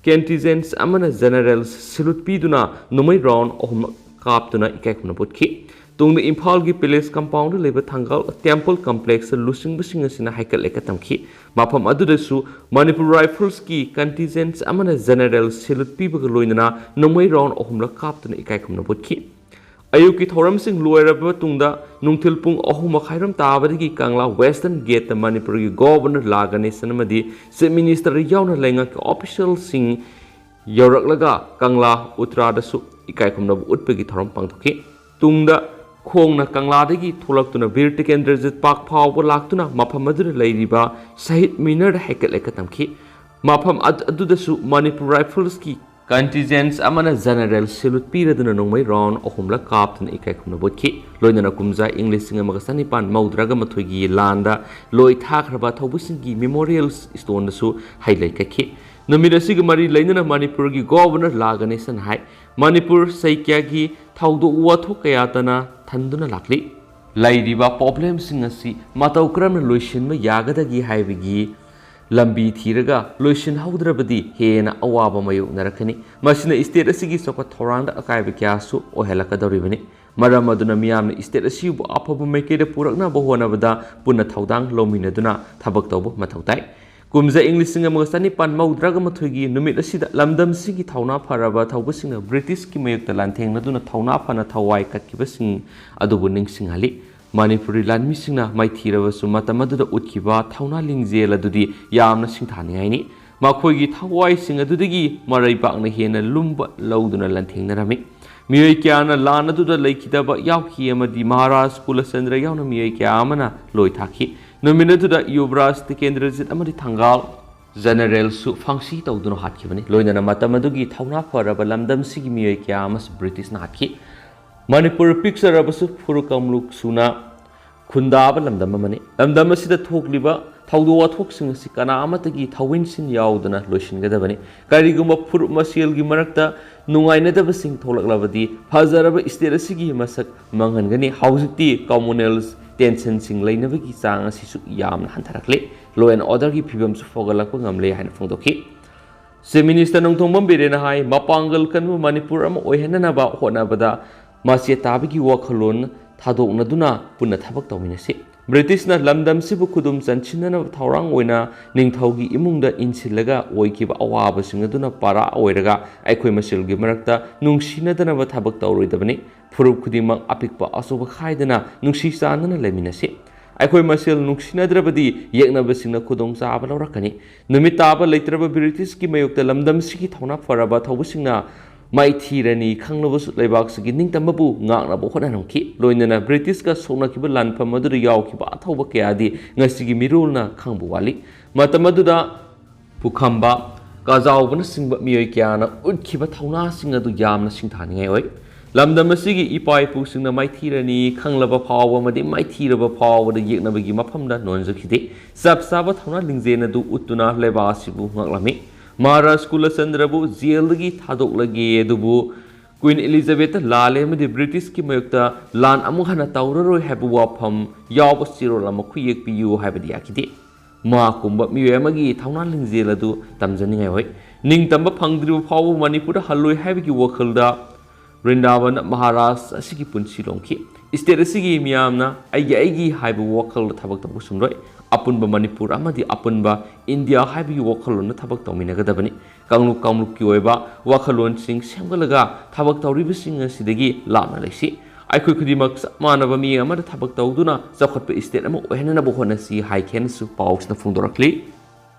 ꯀꯟꯇꯤꯟꯖꯦꯟꯠ ꯑꯃꯅ ꯖꯦꯅꯔꯦꯜ ꯁꯤꯂꯨꯠ ꯄꯤꯗꯨꯅ ꯅꯣꯡꯃꯩ ꯔꯥꯎꯟ ꯑꯍꯨꯝꯂꯛ ꯀꯥꯞꯇꯨꯅ ꯏꯀꯥꯏ ꯈꯨꯝꯅꯕ ꯎꯠꯈꯤ꯫ ꯇꯨꯡꯗ ꯏꯝꯐꯥꯜꯒꯤ ꯄꯦꯂꯦꯁ ꯀꯝꯄꯥꯎꯟꯗ ꯂꯩꯕ ꯊꯪꯒꯥꯜ ꯇꯦꯝꯄꯜ ꯀꯝꯄ꯭ꯂꯦꯛꯁꯇ ꯂꯨꯆꯤꯡꯕꯁꯤꯡ ꯑꯁꯤꯅ ꯍꯥꯏꯀꯠ ꯂꯩꯀꯠ ꯇꯝꯈꯤ꯫ ꯃꯐꯝ ꯑꯗꯨꯗꯁꯨ ꯃꯅꯤꯄꯨꯔ ꯔꯥꯏꯐꯜꯁꯀꯤ ꯀꯟꯇꯤꯟꯖꯦꯟꯠ ꯑꯃꯅ ꯖꯦꯅꯔꯦꯜ ꯁꯤꯂꯨꯠ ꯄꯤꯕꯒ ꯂꯣꯏꯅꯅ ꯅꯣꯡꯃꯩ ꯔꯥꯎꯟ ꯑꯍꯨꯝꯂꯛ ꯀꯥꯞꯇꯨꯅ ꯏꯀꯥꯏ ꯈꯨꯝꯅꯕ ꯎꯠꯈꯤ꯫ ꯑꯌꯨꯛꯀꯤ ꯊꯧꯔꯝꯁꯤꯡ ꯂꯣꯏꯔꯕ ꯃꯇꯨꯡꯗ ꯅꯨꯡꯊꯤꯜ ꯄꯨꯡ ꯑꯍꯨꯝ ꯃꯈꯥꯏꯔꯣꯝ ꯇꯥꯕꯗꯒꯤ ꯀꯪꯂꯥ Western Gateꯇ ꯃꯅꯤꯄꯨꯔꯒꯤ Governor ꯂꯥ ꯒꯅꯦꯁꯟ ꯑꯃꯗꯤ Chief Minister ꯌꯥꯎꯅ ꯂꯩꯉꯥꯛꯀꯤ officialꯁꯤꯡ ꯌꯧꯔꯛꯂꯒ ꯀꯪꯂꯥ ꯎꯇ꯭ꯔꯥꯗꯁꯨ ꯏꯀꯥꯏ ꯈꯨꯝꯅꯕ ꯎꯠꯄꯒꯤ ꯊꯧꯔꯝ ꯄꯥꯡꯊꯣꯛꯈꯤ꯫ ꯇꯨꯡꯗ ꯈꯣꯡꯅ ꯀꯪꯂꯥꯗꯒꯤ ꯊꯣꯛꯂꯛꯇꯨꯅ ꯕꯤꯔ ꯇꯤꯀꯦꯟꯗ꯭ꯔꯖꯤꯠ ꯄꯥꯔꯛ ꯐꯥꯎꯕ ꯂꯥꯛꯇꯨꯅ ꯃꯐꯝ ꯑꯗꯨꯗ ꯂꯩꯔꯤꯕ ꯁꯍꯤꯗ ꯃꯤꯅꯔꯗ ꯍꯩꯀꯠ ꯂꯩꯀꯠ ꯇꯝꯈꯤ꯫ ꯃꯐꯝ ꯑꯗꯨꯗꯁꯨ ꯃꯅꯤꯄꯨꯔ ꯔꯥꯏꯐꯜꯁꯀꯤ contingent ꯑꯃꯅ general salute ꯄꯤꯔꯗꯨꯅ ꯅꯣꯡꯃꯩ round ꯑꯍꯨꯝꯂꯛ ꯀꯥꯞꯇꯨꯅ ꯏꯀꯥꯏ ꯈꯨꯝꯅꯕ ꯎꯠꯈꯤ꯫ ꯂꯣꯏꯅꯅ ꯀꯨꯝꯖꯥ ꯏꯪ ꯂꯤꯁꯤꯡ ꯑꯃꯒ ꯆꯅꯤꯄꯥꯟ ꯃꯧꯗ꯭ꯔꯥꯒ ꯃꯥꯊꯣꯏꯒꯤ ꯂꯥꯟꯗ ꯂꯣꯏ ꯊꯥꯈ꯭ꯔꯕ ꯊꯧꯕꯨꯁꯤꯡꯒꯤ memorial stoneꯗꯁꯨ ꯍꯩ ꯂꯩ ꯀꯠꯈꯤ꯫ ꯅꯨꯃꯤꯠ ꯑꯁꯤꯒ ꯃꯔꯤ ꯂꯩꯅꯅ ꯃꯅꯤꯄꯨꯔꯒꯤ Governor ꯂꯥ ꯒꯅꯦꯁꯟ ꯍꯥꯏ, ꯃꯅꯤꯄꯨꯔ ꯁꯩꯀ꯭ꯌꯥꯒꯤ ꯊꯧꯗꯣꯛ ꯋꯥꯊꯣꯛ ꯀꯌꯥꯇꯅ ꯊꯟꯗꯨꯅ ꯂꯥꯛꯂꯤ꯫ ꯂꯩꯔꯤꯕ problemꯁꯤꯡ ꯑꯁꯤ ꯃꯇꯧ ꯀꯔꯝꯅ ꯂꯣꯏꯁꯤꯟꯕ ꯌꯥꯒꯗꯒꯦ ꯍꯥꯏꯕꯒꯤ ꯂꯝꯕꯤ ꯊꯤꯔꯒ ꯂꯣꯏꯁꯤꯟꯍꯧꯗ꯭ꯔꯕꯗꯤ ꯍꯦꯟꯅ ꯑꯋꯥꯕ ꯃꯥꯌꯣꯛꯅꯔꯛꯀꯅꯤ꯫ ꯃꯁꯤꯅ state ꯑꯁꯤꯒꯤ ꯆꯥꯎꯈꯠ ꯊꯧꯔꯥꯡꯗ ꯑꯀꯥꯏꯕ ꯀꯌꯥꯁꯨ ꯑꯣꯏꯍꯜꯂꯛꯀꯗꯧꯔꯤꯕꯅꯤ꯫ ꯃꯔꯝ ꯑꯗꯨꯅ ꯃꯤꯌꯥꯝꯅ state ꯑꯁꯤꯕꯨ ꯑꯐꯕ ꯃꯥꯏꯀꯩꯗ ꯄꯨꯔꯛꯅꯕ ꯍꯣꯠꯅꯕꯗ ꯄꯨꯟꯅ ꯊꯧꯗꯥꯡ ꯂꯧꯃꯤꯟꯅꯗꯨꯅ ꯊꯕꯛ ꯇꯧꯕ ꯃꯊꯧ ꯇꯥꯏ꯫ ꯀꯨꯝꯖꯥ ꯏꯪ ꯂꯤꯁꯤꯡ ꯑꯃꯒ ꯆꯅꯤꯄꯥꯟ ꯃꯧꯗ꯭ꯔꯥꯒ ꯃꯥꯊꯣꯏꯒꯤ ꯅꯨꯃꯤꯠ ꯑꯁꯤꯗ ꯂꯝꯗꯝꯁꯤꯒꯤ ꯊꯧꯅꯥ ꯐꯔꯕ ꯊꯧꯕꯁꯤꯡꯅ Britishꯀꯤ ꯃꯥꯌꯣꯛꯇ ꯂꯥꯟꯊꯦꯡꯅꯗꯨꯅ ꯊꯧꯅꯥ ꯐꯅ ꯊꯋꯥꯏ ꯀꯠꯈꯤꯕꯁꯤꯡ ꯑꯗꯨꯕꯨ ꯅꯤꯡꯁꯤꯡꯍꯜꯂꯤ꯫ ꯃꯅꯤꯄꯨꯔꯤ ꯂꯥꯟꯃꯤꯁꯤꯡꯅ ꯃꯥꯏꯊꯤꯔꯕꯁꯨ ꯃꯇꯝ ꯑꯗꯨꯗ ꯎꯠꯈꯤꯕ ꯊꯧꯅꯥ ꯂꯤꯡꯖꯦꯜ ꯑꯗꯨꯗꯤ ꯌꯥꯝꯅ ꯁꯤꯡꯊꯥꯅꯤꯡꯉꯥꯏꯅꯤ꯫ ꯃꯈꯣꯏꯒꯤ ꯊꯋꯥꯏꯁꯤꯡ ꯑꯗꯨꯗꯒꯤ ꯃꯔꯩꯕꯥꯛꯅ ꯍꯦꯟꯅ ꯂꯨꯝꯕ ꯂꯧꯗꯨꯅ ꯂꯥꯟꯊꯦꯡꯅꯔꯝꯃꯤ꯫ ꯃꯤꯑꯣꯏ ꯀꯌꯥꯅ ꯂꯥꯟ ꯑꯗꯨꯗ ꯂꯩꯈꯤꯗꯕ ꯌꯥꯎꯈꯤ ꯑꯃꯗꯤ ꯃꯍꯥꯔꯥꯖ ꯀꯨꯂꯆꯟꯗ꯭ꯔ ꯌꯥꯎꯅ ꯃꯤꯑꯣꯏ ꯀꯌꯥ ꯑꯃꯅ ꯂꯣꯏ ꯊꯥꯈꯤ꯫ ꯅꯨꯃꯤꯠ ꯑꯗꯨꯗ ꯌꯨꯕꯔꯥꯖ ꯇꯤꯀꯦꯟꯗ꯭ꯔꯖꯤꯠ ꯑꯃꯗꯤ ꯊꯪꯒꯥꯜ generalꯁꯨ ꯐꯥꯡꯁꯤ ꯇꯧꯗꯨꯅ ꯍꯥꯠꯈꯤꯕꯅꯤ꯫ ꯂꯣꯏꯅꯅ ꯃꯇꯝ ꯑꯗꯨꯒꯤ ꯊꯧꯅꯥ ꯐꯔꯕ ꯂꯝꯗꯝꯁꯤꯒꯤ ꯃꯤꯑꯣꯏ ꯀꯌꯥ ꯑꯃꯁꯨ Britishꯅ ꯍꯥꯠꯈꯤ꯫ ꯃꯅꯤꯄꯨꯔ ꯄꯤꯛꯆꯔꯕꯁꯨ ꯐꯨꯔꯨ ꯀꯥꯡꯂꯨꯞ ꯁꯨꯅ ꯈꯨꯟꯗꯥꯕ ꯂꯝꯗꯝ ꯑꯃꯅꯤ꯫ ꯂꯝꯗꯝ ꯑꯁꯤꯗ ꯊꯣꯛꯂꯤꯕ ꯊꯧꯗꯣꯛ ꯋꯥꯊꯣꯛꯁꯤꯡ ꯑꯁꯤ ꯀꯅꯥ ꯑꯃꯠꯇꯒꯤ ꯊꯧꯑꯣꯏꯟꯁꯤꯟ ꯌꯥꯎꯗꯅ ꯂꯣꯏꯁꯤꯟꯒꯗꯕꯅꯤ꯫ ꯀꯔꯤꯒꯨꯝꯕ ꯐꯨꯔꯨꯞ ꯃꯁꯦꯜꯒꯤ ꯃꯔꯛꯇ ꯅꯨꯡꯉꯥꯏꯅꯗꯕꯁꯤꯡ ꯊꯣꯛꯂꯛꯂꯕꯗꯤ ꯐꯖꯔꯕ state ꯑꯁꯤꯒꯤ ꯃꯁꯛ ꯃꯥꯡꯍꯟꯒꯅꯤ꯫ ꯍꯧꯖꯤꯛꯇꯤ communal tensionꯁꯤꯡ ꯂꯩꯅꯕꯒꯤ ꯆꯥꯡ ꯑꯁꯤꯁꯨ ꯌꯥꯝꯅ ꯍꯟꯊꯔꯛꯂꯦ꯫ Law and orderꯒꯤ ꯐꯤꯕꯝꯁꯨ ꯐꯒꯠꯂꯛꯄ ꯉꯝꯂꯦ ꯍꯥꯏꯅ ꯐꯣꯡꯗꯣꯛꯈꯤ꯫ Chief Minister ꯅꯣꯡꯊꯣꯝꯕꯝ ꯕꯤꯔꯦꯟꯅ ꯍꯥꯏ, ꯃꯄꯥꯡꯒꯜ ꯀꯟꯕ ꯃꯅꯤꯄꯨꯔ ꯑꯃ ꯑꯣꯏꯍꯟꯅꯅꯕ ꯍꯣꯠꯅꯕꯗ ꯃꯆꯦꯠ ꯇꯥꯕꯒꯤ ꯋꯥꯈꯜꯂꯣꯟ ꯊꯥꯗꯣꯛꯅꯗꯨꯅ ꯄꯨꯟꯅ ꯊꯕꯛ ꯇꯧꯃꯤꯟꯅꯁꯤ꯫ Britishꯅ ꯂꯝꯗꯝꯁꯤꯕꯨ ꯈꯨꯗꯨꯝ ꯆꯟꯁꯤꯟꯅꯅꯕ ꯊꯧꯔꯥꯡ ꯑꯣꯏꯅ ꯅꯤꯡꯊꯧꯒꯤ ꯏꯃꯨꯡꯗ ꯏꯟꯁꯤꯜꯂꯒ ꯑꯣꯏꯈꯤꯕ ꯑꯋꯥꯕꯁꯤꯡ ꯑꯗꯨꯅ ꯄꯥꯔꯥ ꯑꯣꯏꯔꯒ ꯑꯩꯈꯣꯏ ꯃꯁꯦꯜꯒꯤ ꯃꯔꯛꯇ ꯅꯨꯡꯁꯤꯅꯗꯅꯕ ꯊꯕꯛ ꯇꯧꯔꯣꯏꯗꯕꯅꯤ꯫ ꯐꯨꯔꯨꯞ ꯈꯨꯗꯤꯡꯃꯛ ꯑꯄꯤꯛꯄ ꯑꯆꯧꯕ ꯈꯥꯏꯗꯅ ꯅꯨꯡꯁꯤ ꯆꯥꯟꯅꯅ ꯂꯩꯃꯤꯟꯅꯁꯤ꯫ ꯑꯩꯈꯣꯏ ꯃꯁꯦꯜ ꯅꯨꯡꯁꯤꯅꯗ꯭ꯔꯕꯗꯤ ꯌꯦꯛꯅꯕꯁꯤꯡꯅ ꯈꯨꯗꯣꯡꯆꯥꯕ ꯂꯧꯔꯛꯀꯅꯤ꯫ ꯅꯨꯃꯤꯠ ꯇꯥꯕ ꯂꯩꯇ꯭ꯔꯕ ꯕ꯭ꯔꯤꯇꯤꯁꯀꯤ ꯃꯥꯌꯣꯛꯇ ꯂꯝꯗꯝꯁꯤꯒꯤ ꯊꯧꯅꯥ ꯐꯔꯕ ꯑꯊꯧꯕꯁꯤꯡꯅ ꯃꯥꯏꯊꯤꯔꯅꯤ ꯈꯪꯂꯕꯁꯨ ꯂꯩꯕꯥꯛꯁꯤꯒꯤ ꯅꯤꯡꯇꯝꯕꯕꯨ ꯉꯥꯛꯅꯕ ꯍꯣꯠꯅꯔꯝꯈꯤ꯫ ꯂꯣꯏꯅꯅ ꯕ꯭ꯔꯤꯇꯤꯁꯀ ꯁꯣꯛꯅꯈꯤꯕ ꯂꯥꯟꯐꯝ ꯑꯗꯨꯗ ꯌꯥꯎꯈꯤꯕ ꯑꯊꯧꯕ ꯀꯌꯥꯗꯤ ꯉꯁꯤꯒꯤ ꯃꯤꯔꯣꯜꯅ ꯈꯪꯕ ꯋꯥꯠꯂꯤ꯫ ꯃꯇꯝ ꯑꯗꯨꯗ ꯄꯨꯈꯝꯕ, ꯀꯥꯖꯥꯎꯕꯅꯆꯤꯡꯕ ꯃꯤꯑꯣꯏ ꯀꯌꯥꯅ ꯎꯠꯈꯤꯕ ꯊꯧꯅꯥꯁꯤꯡ ꯑꯗꯨ ꯌꯥꯝꯅ ꯁꯤꯡꯊꯥꯅꯤꯡꯉꯥꯏ ꯑꯣꯏ꯫ ꯂꯝꯗꯝ ꯑꯁꯤꯒꯤ ꯏꯄꯥ ꯏꯄꯨꯁꯤꯡꯅ ꯃꯥꯏꯊꯤꯔꯅꯤ ꯈꯪꯂꯕ ꯐꯥꯎꯕ ꯑꯃꯗꯤ ꯃꯥꯏꯊꯤꯔꯕ ꯐꯥꯎꯕꯗ ꯌꯦꯛꯅꯕꯒꯤ ꯃꯐꯝꯗ ꯅꯣꯟꯖꯈꯤꯗꯦ꯫ ꯆꯞ ꯆꯥꯕ ꯊꯧꯅꯥ ꯂꯤꯡꯖꯦꯜ ꯑꯗꯨ ꯎꯠꯇꯨꯅ ꯂꯩꯕꯥꯛ ꯑꯁꯤꯕꯨ ꯉꯥꯛꯂꯝꯃꯤ꯫ ꯃꯍꯥꯔꯥꯖ ꯀꯨꯂꯆꯟꯗ꯭ꯔꯕꯨ ꯖꯦꯜꯗꯒꯤ ꯊꯥꯗꯣꯛꯂꯒꯦ, ꯑꯗꯨꯕꯨ ꯀ꯭ꯋꯤꯟ ꯏꯂꯤꯖꯥꯕꯦꯠꯇ ꯂꯥꯜꯂꯦ ꯑꯃꯗꯤ ꯕ꯭ꯔꯤꯇꯤꯁꯀꯤ ꯃꯥꯌꯣꯛꯇ ꯂꯥꯟ ꯑꯃꯨꯛ ꯍꯟꯅ ꯇꯧꯔꯔꯣꯏ ꯍꯥꯏꯕ ꯋꯥꯐꯝ ꯌꯥꯎꯕ ꯆꯦꯔꯣꯜ ꯑꯃ ꯈꯨꯌꯦꯛ ꯄꯤꯌꯨ ꯍꯥꯏꯕꯗꯤ ꯌꯥꯈꯤꯗꯦ꯫ ꯃꯥ ꯀꯨꯝꯕ ꯃꯤꯑꯣꯏ ꯑꯃꯒꯤ ꯊꯧꯅꯥ ꯂꯤꯡꯖꯦꯜ ꯑꯗꯨ ꯇꯝꯖꯅꯤꯡꯉꯥꯏ ꯑꯣꯏ꯫ ꯅꯤꯡꯇꯝꯕ ꯐꯪꯗ꯭ꯔꯤꯕ ꯐꯥꯎꯕ ꯃꯅꯤꯄꯨꯔꯗ ꯍꯜꯂꯣꯏ ꯍꯥꯏꯕꯒꯤ ꯋꯥꯈꯜꯗ ꯕ꯭ꯔꯤꯟꯗꯥꯕꯟ ꯃꯍꯥꯔꯥꯖ ꯑꯁꯤꯒꯤ ꯄꯨꯟꯁꯤ ꯂꯣꯝꯈꯤ꯫ ꯁ꯭ꯇꯦꯠ ꯑꯁꯤꯒꯤ ꯃꯤꯌꯥꯝꯅ ꯑꯩꯒꯤ, ꯑꯩꯒꯤ ꯍꯥꯏꯕ ꯋꯥꯈꯜꯗ ꯊꯕꯛ ꯇꯧꯕ ꯆꯨꯝꯂꯣꯏ꯫ ꯑꯄꯨꯟꯕ ꯃꯅꯤꯄꯨꯔ ꯑꯃꯗꯤ ꯑꯄꯨꯟꯕ ꯏꯟꯗꯤꯌꯥ ꯍꯥꯏꯕꯒꯤ ꯋꯥꯈꯜꯂꯣꯟꯗ ꯊꯕꯛ ꯇꯧꯃꯤꯟꯅꯒꯗꯕꯅꯤ꯫ ꯀꯥꯡꯂꯨꯞ ꯀꯥꯡꯂꯨꯞꯀꯤ ꯑꯣꯏꯕ ꯋꯥꯈꯜꯂꯣꯟꯁꯤꯡ ꯁꯦꯝꯒꯠꯂꯒ ꯊꯕꯛ ꯇꯧꯔꯤꯕꯁꯤꯡ ꯑꯁꯤꯗꯒꯤ ꯂꯥꯞꯅ ꯂꯩꯁꯤ꯫ ꯑꯩꯈꯣꯏ ꯈꯨꯗꯤꯡꯃꯛ ꯆꯞ ꯃꯥꯟꯅꯕ ꯃꯤꯠꯌꯦꯡ ꯑꯃꯗ ꯊꯕꯛ ꯇꯧꯗꯨꯅ ꯆꯥꯎꯈꯠꯄ ꯁ꯭ꯇꯦꯠ ꯑꯃ ꯑꯣꯏꯍꯟꯅꯅꯕ ꯍꯣꯠꯅꯁꯤ ꯍꯥꯏꯈꯤꯅꯁꯨ ꯄꯥꯎꯁꯤꯅ ꯐꯣꯡꯗꯣꯔꯛꯂꯤ꯫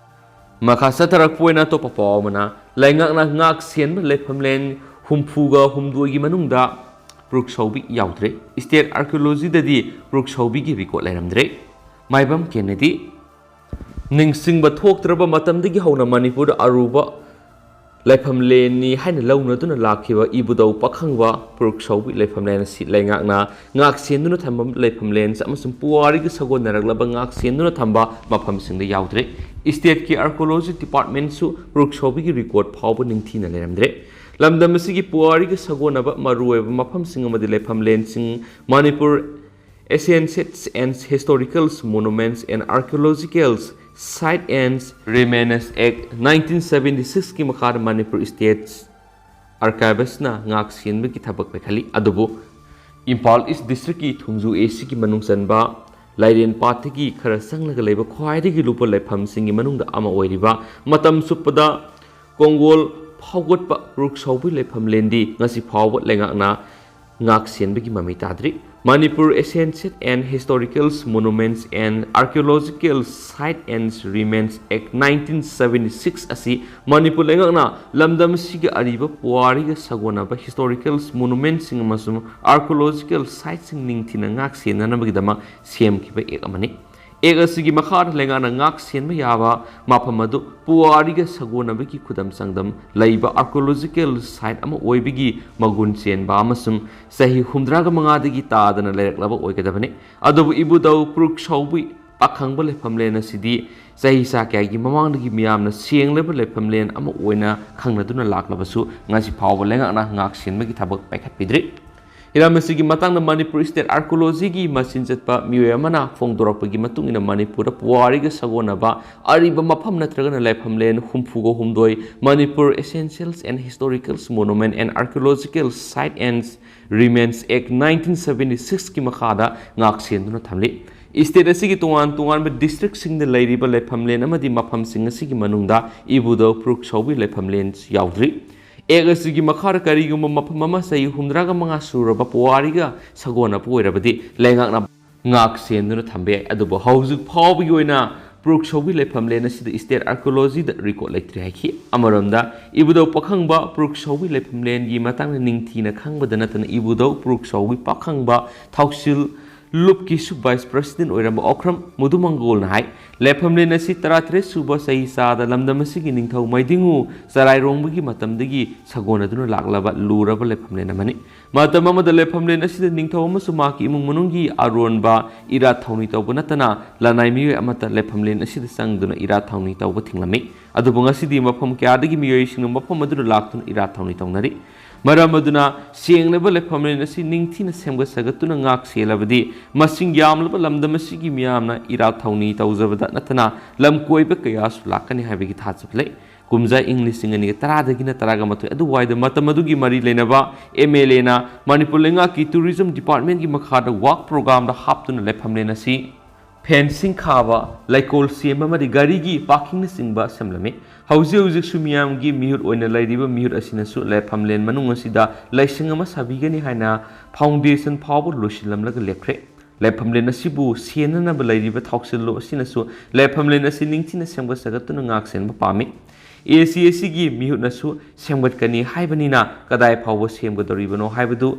ꯃꯈꯥ ꯆꯠꯊꯔꯛꯄ ꯑꯣꯏꯅ ꯑꯇꯣꯞꯄ ꯄꯥꯎ ꯑꯃꯅ, ꯂꯩꯉꯥꯛꯅ ꯉꯥꯛ ꯁꯦꯟꯕ ꯂꯩꯐꯝꯂꯦꯟ ꯍꯨꯝꯐꯨꯒ ꯍꯨꯝꯗꯣꯏꯒꯤ ꯃꯅꯨꯡꯗ ꯄ꯭ꯔꯨꯛ ꯁꯧꯕꯤ ꯌꯥꯎꯗ꯭ꯔꯦ꯫ ꯁ꯭ꯇꯦꯠ ꯑꯥꯔꯀꯤꯑꯣꯂꯣꯖꯤꯗꯗꯤ ꯄ꯭ꯔꯨꯛ ꯁꯧꯕꯤꯒꯤ ꯔꯦꯀꯣꯔꯗ ꯂꯩꯔꯝꯗ꯭ꯔꯦ꯫ ꯃꯥꯏꯕꯝ ꯀꯦꯅꯦꯗꯤ꯫ ꯅꯤꯡꯁꯤꯡꯕ ꯊꯣꯛꯇ꯭ꯔꯕ ꯃꯇꯝꯗꯒꯤ ꯍꯧꯅ ꯃꯅꯤꯄꯨꯔꯗ ꯑꯔꯨꯕ ꯂꯩꯐꯝꯂꯦꯟꯅꯤ ꯍꯥꯏꯅ ꯂꯧꯅꯗꯨꯅ ꯂꯥꯛꯈꯤꯕ ꯏꯕꯨꯙꯧ ꯄꯥꯈꯪꯕ ꯄ꯭ꯔꯨꯛ ꯁꯧꯕꯤ ꯂꯩꯐꯝꯂꯦꯟ ꯑꯁꯤ ꯂꯩꯉꯥꯛꯅ ꯉꯥꯛ ꯁꯦꯟꯗꯨꯅ ꯊꯝꯕ ꯂꯩꯐꯝꯂꯦꯟ ꯑꯃꯁꯨꯡ ꯄꯨꯋꯥꯔꯤꯒ ꯁꯥꯒꯣꯟꯅꯔꯛꯂꯕ ꯉꯥꯛ ꯁꯦꯟꯗꯨꯅ ꯊꯝꯕ ꯃꯐꯝꯁꯤꯡꯗ ꯌꯥꯎꯗ꯭ꯔꯦ꯫ ꯁ꯭ꯇꯦꯠꯀꯤ ꯑꯥꯔꯀꯤꯑꯣꯂꯣꯖꯤ ꯗꯤꯄꯥꯔꯠꯃꯦꯟꯁꯨ ꯄ꯭ꯔꯨꯛ ꯁꯧꯕꯤꯒꯤ ꯔꯦꯀꯣꯔꯗ ꯐꯥꯎꯕ ꯅꯤꯡꯊꯤꯅ ꯂꯩꯔꯝꯗ꯭ꯔꯦ꯫ ꯂꯝꯗꯝ ꯑꯁꯤꯒꯤ ꯄꯨꯋꯥꯔꯤꯒ ꯁꯥꯒꯣꯟꯅꯕ ꯃꯔꯨꯑꯣꯏꯕ ꯃꯐꯝꯁꯤꯡ ꯑꯃꯗꯤ ꯂꯩꯐꯝꯂꯦꯟꯁꯤꯡ Manipur Ancient Sites and Historical Monuments and Archaeological Site and Remains Act nineteen seventy six ꯀꯤ ꯃꯈꯥꯗ ꯃꯅꯤꯄꯨꯔ ꯁ꯭ꯇꯦꯠ ꯑꯥꯔꯀꯥꯏꯚꯁꯅ ꯉꯥꯛ ꯁꯦꯟꯕꯒꯤ ꯊꯕꯛ ꯄꯥꯏꯈꯠꯂꯤ꯫ ꯑꯗꯨꯕꯨ ꯏꯝꯐꯥꯜ ꯏꯁ ꯗꯤꯁꯇ꯭ꯔꯤꯛꯀꯤ ꯊꯣꯡꯖꯨ ꯑꯦ ꯁꯤꯒꯤ ꯃꯅꯨꯡ ꯆꯟꯕ ꯂꯥꯏꯔꯦꯟ ꯄꯥꯠꯇꯒꯤ ꯈꯔ ꯆꯪꯂꯒ ꯂꯩꯕ ꯈ꯭ꯋꯥꯏꯗꯒꯤ ꯂꯨꯕ ꯂꯩꯐꯝꯁꯤꯡꯒꯤ ꯃꯅꯨꯡꯗ ꯑꯃ ꯑꯣꯏꯔꯤꯕ ꯃꯇꯝ ꯆꯨꯞꯄꯗ ꯀꯣꯡꯒꯣꯜ ꯐꯥꯎꯒꯠꯄ ꯄ꯭ꯔꯨꯛ ꯁꯧꯕꯤ ꯂꯩꯐꯝꯂꯦꯟꯗꯤ ꯉꯁꯤ ꯐꯥꯎꯕ ꯂꯩꯉꯥꯛꯅ ꯉꯥꯛ ꯁꯦꯟꯕꯒꯤ ꯃꯃꯤ ꯇꯥꯗ꯭ꯔꯤ꯫ Manipur Essential and Historical Monuments and Archaeological Site and Remains Act nineteen seventy six ꯑꯁꯤ ꯃꯅꯤꯄꯨꯔ ꯂꯩꯉꯥꯛꯅ ꯂꯝꯗꯝ ꯑꯁꯤꯒꯤ ꯑꯔꯤꯕ ꯄꯨꯋꯥꯔꯤꯒ ꯁꯥꯒꯣꯟꯅꯕ historical monumentꯁꯤꯡ ꯑꯃꯁꯨꯡ archaeological siteꯁꯤꯡ ꯅꯤꯡꯊꯤꯅ ꯉꯥꯛ ꯁꯦꯟꯅꯅꯕꯒꯤꯗꯃꯛ ꯁꯦꯝꯈꯤꯕ act ꯑꯃꯅꯤ꯫ Act ꯑꯁꯤꯒꯤ ꯃꯈꯥꯗ ꯂꯩꯉꯥꯛꯅ ꯉꯥꯛ ꯁꯦꯟꯕ ꯌꯥꯕ ꯃꯐꯝ ꯑꯗꯨ ꯄꯨꯋꯥꯔꯤꯒ ꯁꯥꯒꯣꯟꯅꯕꯒꯤ ꯈꯨꯗꯝ ꯆꯥꯡꯗꯝ ꯂꯩꯕ archaeological site ꯑꯃ ꯑꯣꯏꯕꯒꯤ ꯃꯒꯨꯟ ꯆꯦꯟꯕ ꯑꯃꯁꯨꯡ ꯆꯍꯤ ꯍꯨꯝꯗ꯭ꯔꯥꯒ ꯃꯉꯥꯗꯒꯤ ꯇꯥꯗꯅ ꯂꯩꯔꯛꯂꯕ ꯑꯣꯏꯒꯗꯕꯅꯤ꯫ ꯑꯗꯨꯕꯨ ꯏꯕꯨꯙꯧ ꯄꯨꯔꯨꯛ ꯁꯥꯎꯕꯤ ꯄꯥꯈꯪꯕ ꯂꯩꯐꯝꯂꯦꯟ ꯑꯁꯤꯗꯤ ꯆꯍꯤ ꯆꯥ ꯀꯌꯥꯒꯤ ꯃꯃꯥꯡꯗꯒꯤ ꯃꯤꯌꯥꯝꯅ ꯁꯦꯡꯂꯕ ꯂꯩꯐꯝꯂꯦꯟ ꯑꯃ ꯑꯣꯏꯅ ꯈꯪꯅꯗꯨꯅ ꯂꯥꯛꯂꯕꯁꯨ, ꯉꯁꯤ ꯐꯥꯎꯕ ꯂꯩꯉꯥꯛꯅ ꯉꯥꯛ ꯁꯦꯟꯕꯒꯤ ꯊꯕꯛ ꯄꯥꯏꯈꯠꯄꯤꯗ꯭ꯔꯤ꯫ ꯍꯤꯔꯝ ꯑꯁꯤꯒꯤ ꯃꯇꯥꯡꯗ ꯃꯅꯤꯄꯨꯔ State Archaeologyꯒꯤ ꯃꯆꯤꯟ ꯆꯠꯄ ꯃꯤꯑꯣꯏ ꯑꯃꯅ ꯐꯣꯡꯗꯣꯔꯛꯄꯒꯤ ꯃꯇꯨꯡ ꯏꯟꯅ, ꯃꯅꯤꯄꯨꯔꯗ ꯄꯨꯋꯥꯔꯤꯒ ꯁꯥꯒꯣꯟꯅꯕ ꯑꯔꯤꯕ ꯃꯐꯝ ꯅꯠꯇ꯭ꯔꯒꯅ ꯂꯩꯐꯝꯂꯦꯟ ꯍꯨꯝꯐꯨꯒ ꯍꯨꯝꯗꯣꯏ Manipur Essentials and Historical Monument and Archaeological Site and Remains Act nineteen seventy sixꯀꯤ ꯃꯈꯥꯗ ꯉꯥꯛ ꯁꯦꯟꯗꯨꯅ ꯊꯝꯂꯤ꯫ State ꯑꯁꯤꯒꯤ ꯇꯣꯉꯥꯟ ꯇꯣꯉꯥꯟꯕ districtꯁꯤꯡꯗ ꯂꯩꯔꯤꯕ ꯂꯩꯐꯝꯂꯦꯟ ꯑꯃꯗꯤ ꯃꯐꯝꯁꯤꯡ ꯑꯁꯤꯒꯤ ꯃꯅꯨꯡꯗ ꯏꯕꯨꯙꯧ ꯄꯨꯔꯨꯛ ꯁꯥꯎꯕꯤ ꯂꯩꯐꯝꯂꯦꯟ ꯌꯥꯎꯗ꯭ꯔꯤ꯫ Act ꯑꯁꯤꯒꯤ ꯃꯈꯥꯗ ꯀꯔꯤꯒꯨꯝꯕ ꯃꯐꯝ ꯑꯃ ꯆꯍꯤ ꯍꯨꯝꯗ꯭ꯔꯥꯒ ꯃꯉꯥ ꯁꯨꯔꯕ ꯄꯨꯋꯥꯔꯤꯒ ꯁꯥꯒꯣꯟꯅꯕ ꯑꯣꯏꯔꯕꯗꯤ, ꯂꯩꯉꯥꯛꯅ ꯉꯥꯛ ꯁꯦꯟꯗꯨꯅ ꯊꯝꯕ ꯌꯥꯏ꯫ ꯑꯗꯨꯕꯨ ꯍꯧꯖꯤꯛ ꯐꯥꯎꯕꯒꯤ ꯑꯣꯏꯅ ꯄꯨꯔꯨꯛ ꯁꯥꯎꯕꯤ ꯂꯩꯐꯝꯂꯦꯟ ꯑꯁꯤꯗ State Archaeologyꯗ record ꯂꯩꯇ꯭ꯔꯤ ꯍꯥꯏꯈꯤ꯫ ꯑꯃꯔꯣꯝꯗ, ꯏꯕꯨꯙꯧ ꯄꯥꯈꯪꯕ ꯄꯨꯔꯨꯛ ꯁꯥꯎꯕꯤ ꯂꯩꯐꯝꯂꯦꯟꯒꯤ ꯃꯇꯥꯡꯗ ꯅꯤꯡꯊꯤꯅ ꯈꯪꯕꯗ ꯅꯠꯇꯅ, ꯏꯕꯨꯙꯧ ꯄꯨꯔꯨꯛ ꯁꯥꯎꯕꯤ ꯄꯥꯈꯪꯕ ꯊꯧꯁꯤꯜ ꯂꯨꯞꯀꯤꯁꯨ Vice President ꯑꯣꯏꯔꯝꯕ ꯑꯣꯀ꯭ꯔꯝ ꯃꯨꯗꯨ ꯃꯪꯒꯣꯜꯅ ꯍꯥꯏ, ꯂꯩꯐꯝꯂꯦꯟ ꯑꯁꯤ ꯇꯔꯥꯇꯔꯦꯠ ꯁꯨꯕ ꯆꯍꯤ ꯆꯥꯗ ꯂꯝꯗꯝ ꯑꯁꯤꯒꯤ ꯅꯤꯡꯊꯧ ꯃꯩꯗꯤꯡꯉꯨ ꯆꯔꯥꯏꯔꯣꯡꯕꯒꯤ ꯃꯇꯝꯗꯒꯤ ꯁꯥꯒꯣꯟꯅꯗꯨꯅ ꯂꯥꯛꯂꯕ ꯂꯨꯔꯕ ꯂꯩꯐꯝꯂꯦꯟ ꯑꯃꯅꯤ꯫ ꯃꯇꯝ ꯑꯃꯗ ꯂꯩꯐꯝꯂꯦꯟ ꯑꯁꯤꯗ ꯅꯤꯡꯊꯧ ꯑꯃꯁꯨꯡ ꯃꯍꯥꯛꯀꯤ ꯏꯃꯨꯡ ꯃꯅꯨꯡꯒꯤ ꯑꯔꯣꯟꯕ ꯏꯔꯥꯠ ꯊꯧꯅꯤ ꯇꯧꯕ ꯅꯠꯇꯅ, ꯂꯅꯥꯏ ꯃꯤꯑꯣꯏ ꯑꯃꯠꯇ ꯂꯩꯐꯝꯂꯦꯟ ꯑꯁꯤꯗ ꯆꯪꯗꯨꯅ ꯏꯔꯥꯠ ꯊꯧꯅꯤ ꯇꯧꯕ ꯊꯤꯡꯂꯝꯃꯤ꯫ ꯑꯗꯨꯕꯨ ꯉꯁꯤꯗꯤ ꯃꯐꯝ ꯀꯌꯥꯗꯒꯤ ꯃꯤꯑꯣꯏꯁꯤꯡꯅ ꯃꯐꯝ ꯑꯗꯨꯗ ꯂꯥꯛꯇꯨꯅ ꯏꯔꯥꯠ ꯊꯧꯅꯤ ꯇꯧꯅꯔꯤ꯫ ꯃꯔꯝ ꯑꯗꯨꯅ, ꯁꯦꯡꯂꯕ ꯂꯩꯐꯝꯂꯦꯟ ꯑꯁꯤ ꯅꯤꯡꯊꯤꯅ ꯁꯦꯝꯒꯠ ꯁꯥꯒꯠꯇꯨꯅ ꯉꯥꯛ ꯁꯦꯜꯂꯕꯗꯤ, ꯃꯁꯤꯡ ꯌꯥꯝꯂꯕ ꯂꯝꯗꯝ ꯑꯁꯤꯒꯤ ꯃꯤꯌꯥꯝꯅ ꯏꯔꯥꯠ ꯊꯧꯅꯤ ꯇꯧꯖꯕꯗ ꯅꯠꯇꯅ, ꯂꯝ ꯀꯣꯏꯕ ꯀꯌꯥꯁꯨ ꯂꯥꯛꯀꯅꯤ ꯍꯥꯏꯕꯒꯤ ꯊꯥꯖꯕ ꯂꯩ꯫ ꯀꯨꯝꯖꯥ ꯏꯪ ꯂꯤꯁꯤꯡ ꯑꯅꯤꯒ ꯇꯔꯥꯗꯒꯤꯅ ꯇꯔꯥꯒ ꯃꯥꯊꯣꯏ ꯑꯗꯨꯋꯥꯏꯗ ꯃꯇꯝ ꯑꯗꯨꯒꯤ ꯃꯔꯤ ꯂꯩꯅꯕ MLAꯅ ꯃꯅꯤꯄꯨꯔ ꯂꯩꯉꯥꯛꯀꯤ Tourism Departmentꯀꯤ ꯃꯈꯥꯗ work programꯗ ꯍꯥꯞꯇꯨꯅ ꯂꯩꯐꯝꯂꯦꯟ ꯑꯁꯤ ꯐꯦꯟꯁꯤꯡ ꯈꯥꯕ, ꯂꯩꯀꯣꯜ ꯁꯦꯝꯕ ꯑꯃꯗꯤ ꯒꯥꯔꯤꯒꯤ ꯄꯥꯔꯀꯤꯡꯅꯆꯤꯡꯕ ꯁꯦꯝꯂꯝꯃꯤ꯫ ꯍꯧꯖꯤꯛ ꯍꯧꯖꯤꯛꯁꯨ ꯃꯤꯌꯥꯝꯒꯤ ꯃꯤꯍꯨꯠ ꯑꯣꯏꯅ ꯂꯩꯔꯤꯕ ꯃꯤꯍꯨꯠ ꯑꯁꯤꯅꯁꯨ ꯂꯥꯏꯐꯝꯂꯦꯟ ꯃꯅꯨꯡ ꯑꯁꯤꯗ ꯂꯥꯏꯁꯪ ꯑꯃ ꯁꯥꯕꯤꯒꯅꯤ ꯍꯥꯏꯅ ꯐꯥꯎꯟꯗꯦꯁꯟ ꯐꯥꯎꯕ ꯂꯣꯏꯁꯤꯜꯂꯝꯂꯒ ꯂꯦꯞꯈ꯭ꯔꯦ꯫ ꯂꯥꯏꯐꯝꯂꯦꯟ ꯑꯁꯤꯕꯨ ꯁꯦꯟꯅꯅꯕ ꯂꯩꯔꯤꯕ ꯊꯥꯎꯁꯤꯜꯂꯨ ꯑꯁꯤꯅꯁꯨ ꯂꯥꯏꯐꯝꯂꯦꯟ ꯑꯁꯤ ꯅꯤꯡꯊꯤꯅ ꯁꯦꯝꯒꯠ ꯁꯥꯒꯠꯇꯨꯅ ꯉꯥꯛ ꯁꯦꯟꯕ ꯄꯥꯝꯃꯤ꯫ ꯑꯦ ꯁꯤ ꯑꯦ ꯁꯤꯒꯤ ꯃꯤꯍꯨꯠꯅꯁꯨ ꯁꯦꯝꯒꯠꯀꯅꯤ ꯍꯥꯏꯕꯅꯤꯅ ꯀꯗꯥꯏ ꯐꯥꯎꯕ ꯁꯦꯝꯒꯗꯧꯔꯤꯕꯅꯣ ꯍꯥꯏꯕꯗꯨ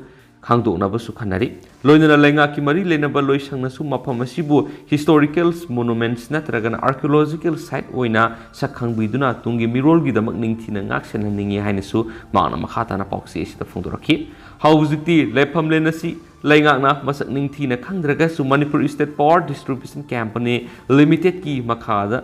ꯈꯪꯗꯣꯛꯅꯕꯁꯨ ꯈꯟꯅꯔꯤ꯫ ꯂꯣꯏꯅꯅ ꯂꯩꯉꯥꯛꯀꯤ ꯃꯔꯤ ꯂꯩꯅꯕ ꯂꯣꯏꯁꯪꯅꯁꯨ ꯃꯐꯝ ꯑꯁꯤꯕꯨ historical monuments ꯅꯠꯇ꯭ꯔꯒꯅ archaeological site ꯑꯣꯏꯅ ꯁꯛ ꯈꯪꯕꯤꯗꯨꯅ ꯇꯨꯡꯒꯤ ꯃꯤꯔꯣꯜꯒꯤꯗꯃꯛ ꯅꯤꯡꯊꯤꯅ ꯉꯥꯛ ꯁꯦꯟꯍꯟꯅꯤꯡꯏ ꯍꯥꯏꯅꯁꯨ ꯃꯍꯥꯛꯅ ꯃꯈꯥ ꯇꯥꯅ ꯄꯥꯎꯆꯦ ꯑꯁꯤꯗ ꯐꯣꯡꯗꯣꯔꯛꯈꯤ꯫ ꯍꯧꯖꯤꯛꯇꯤ ꯂꯦꯞꯐꯝꯂꯦꯟ ꯑꯁꯤ ꯂꯩꯉꯥꯛꯅ ꯃꯁꯛ ꯅꯤꯡꯊꯤꯅ ꯈꯪꯗ꯭ꯔꯒꯁꯨ Manipur State Power Distribution Company Limited ꯀꯤ ꯃꯈꯥꯗ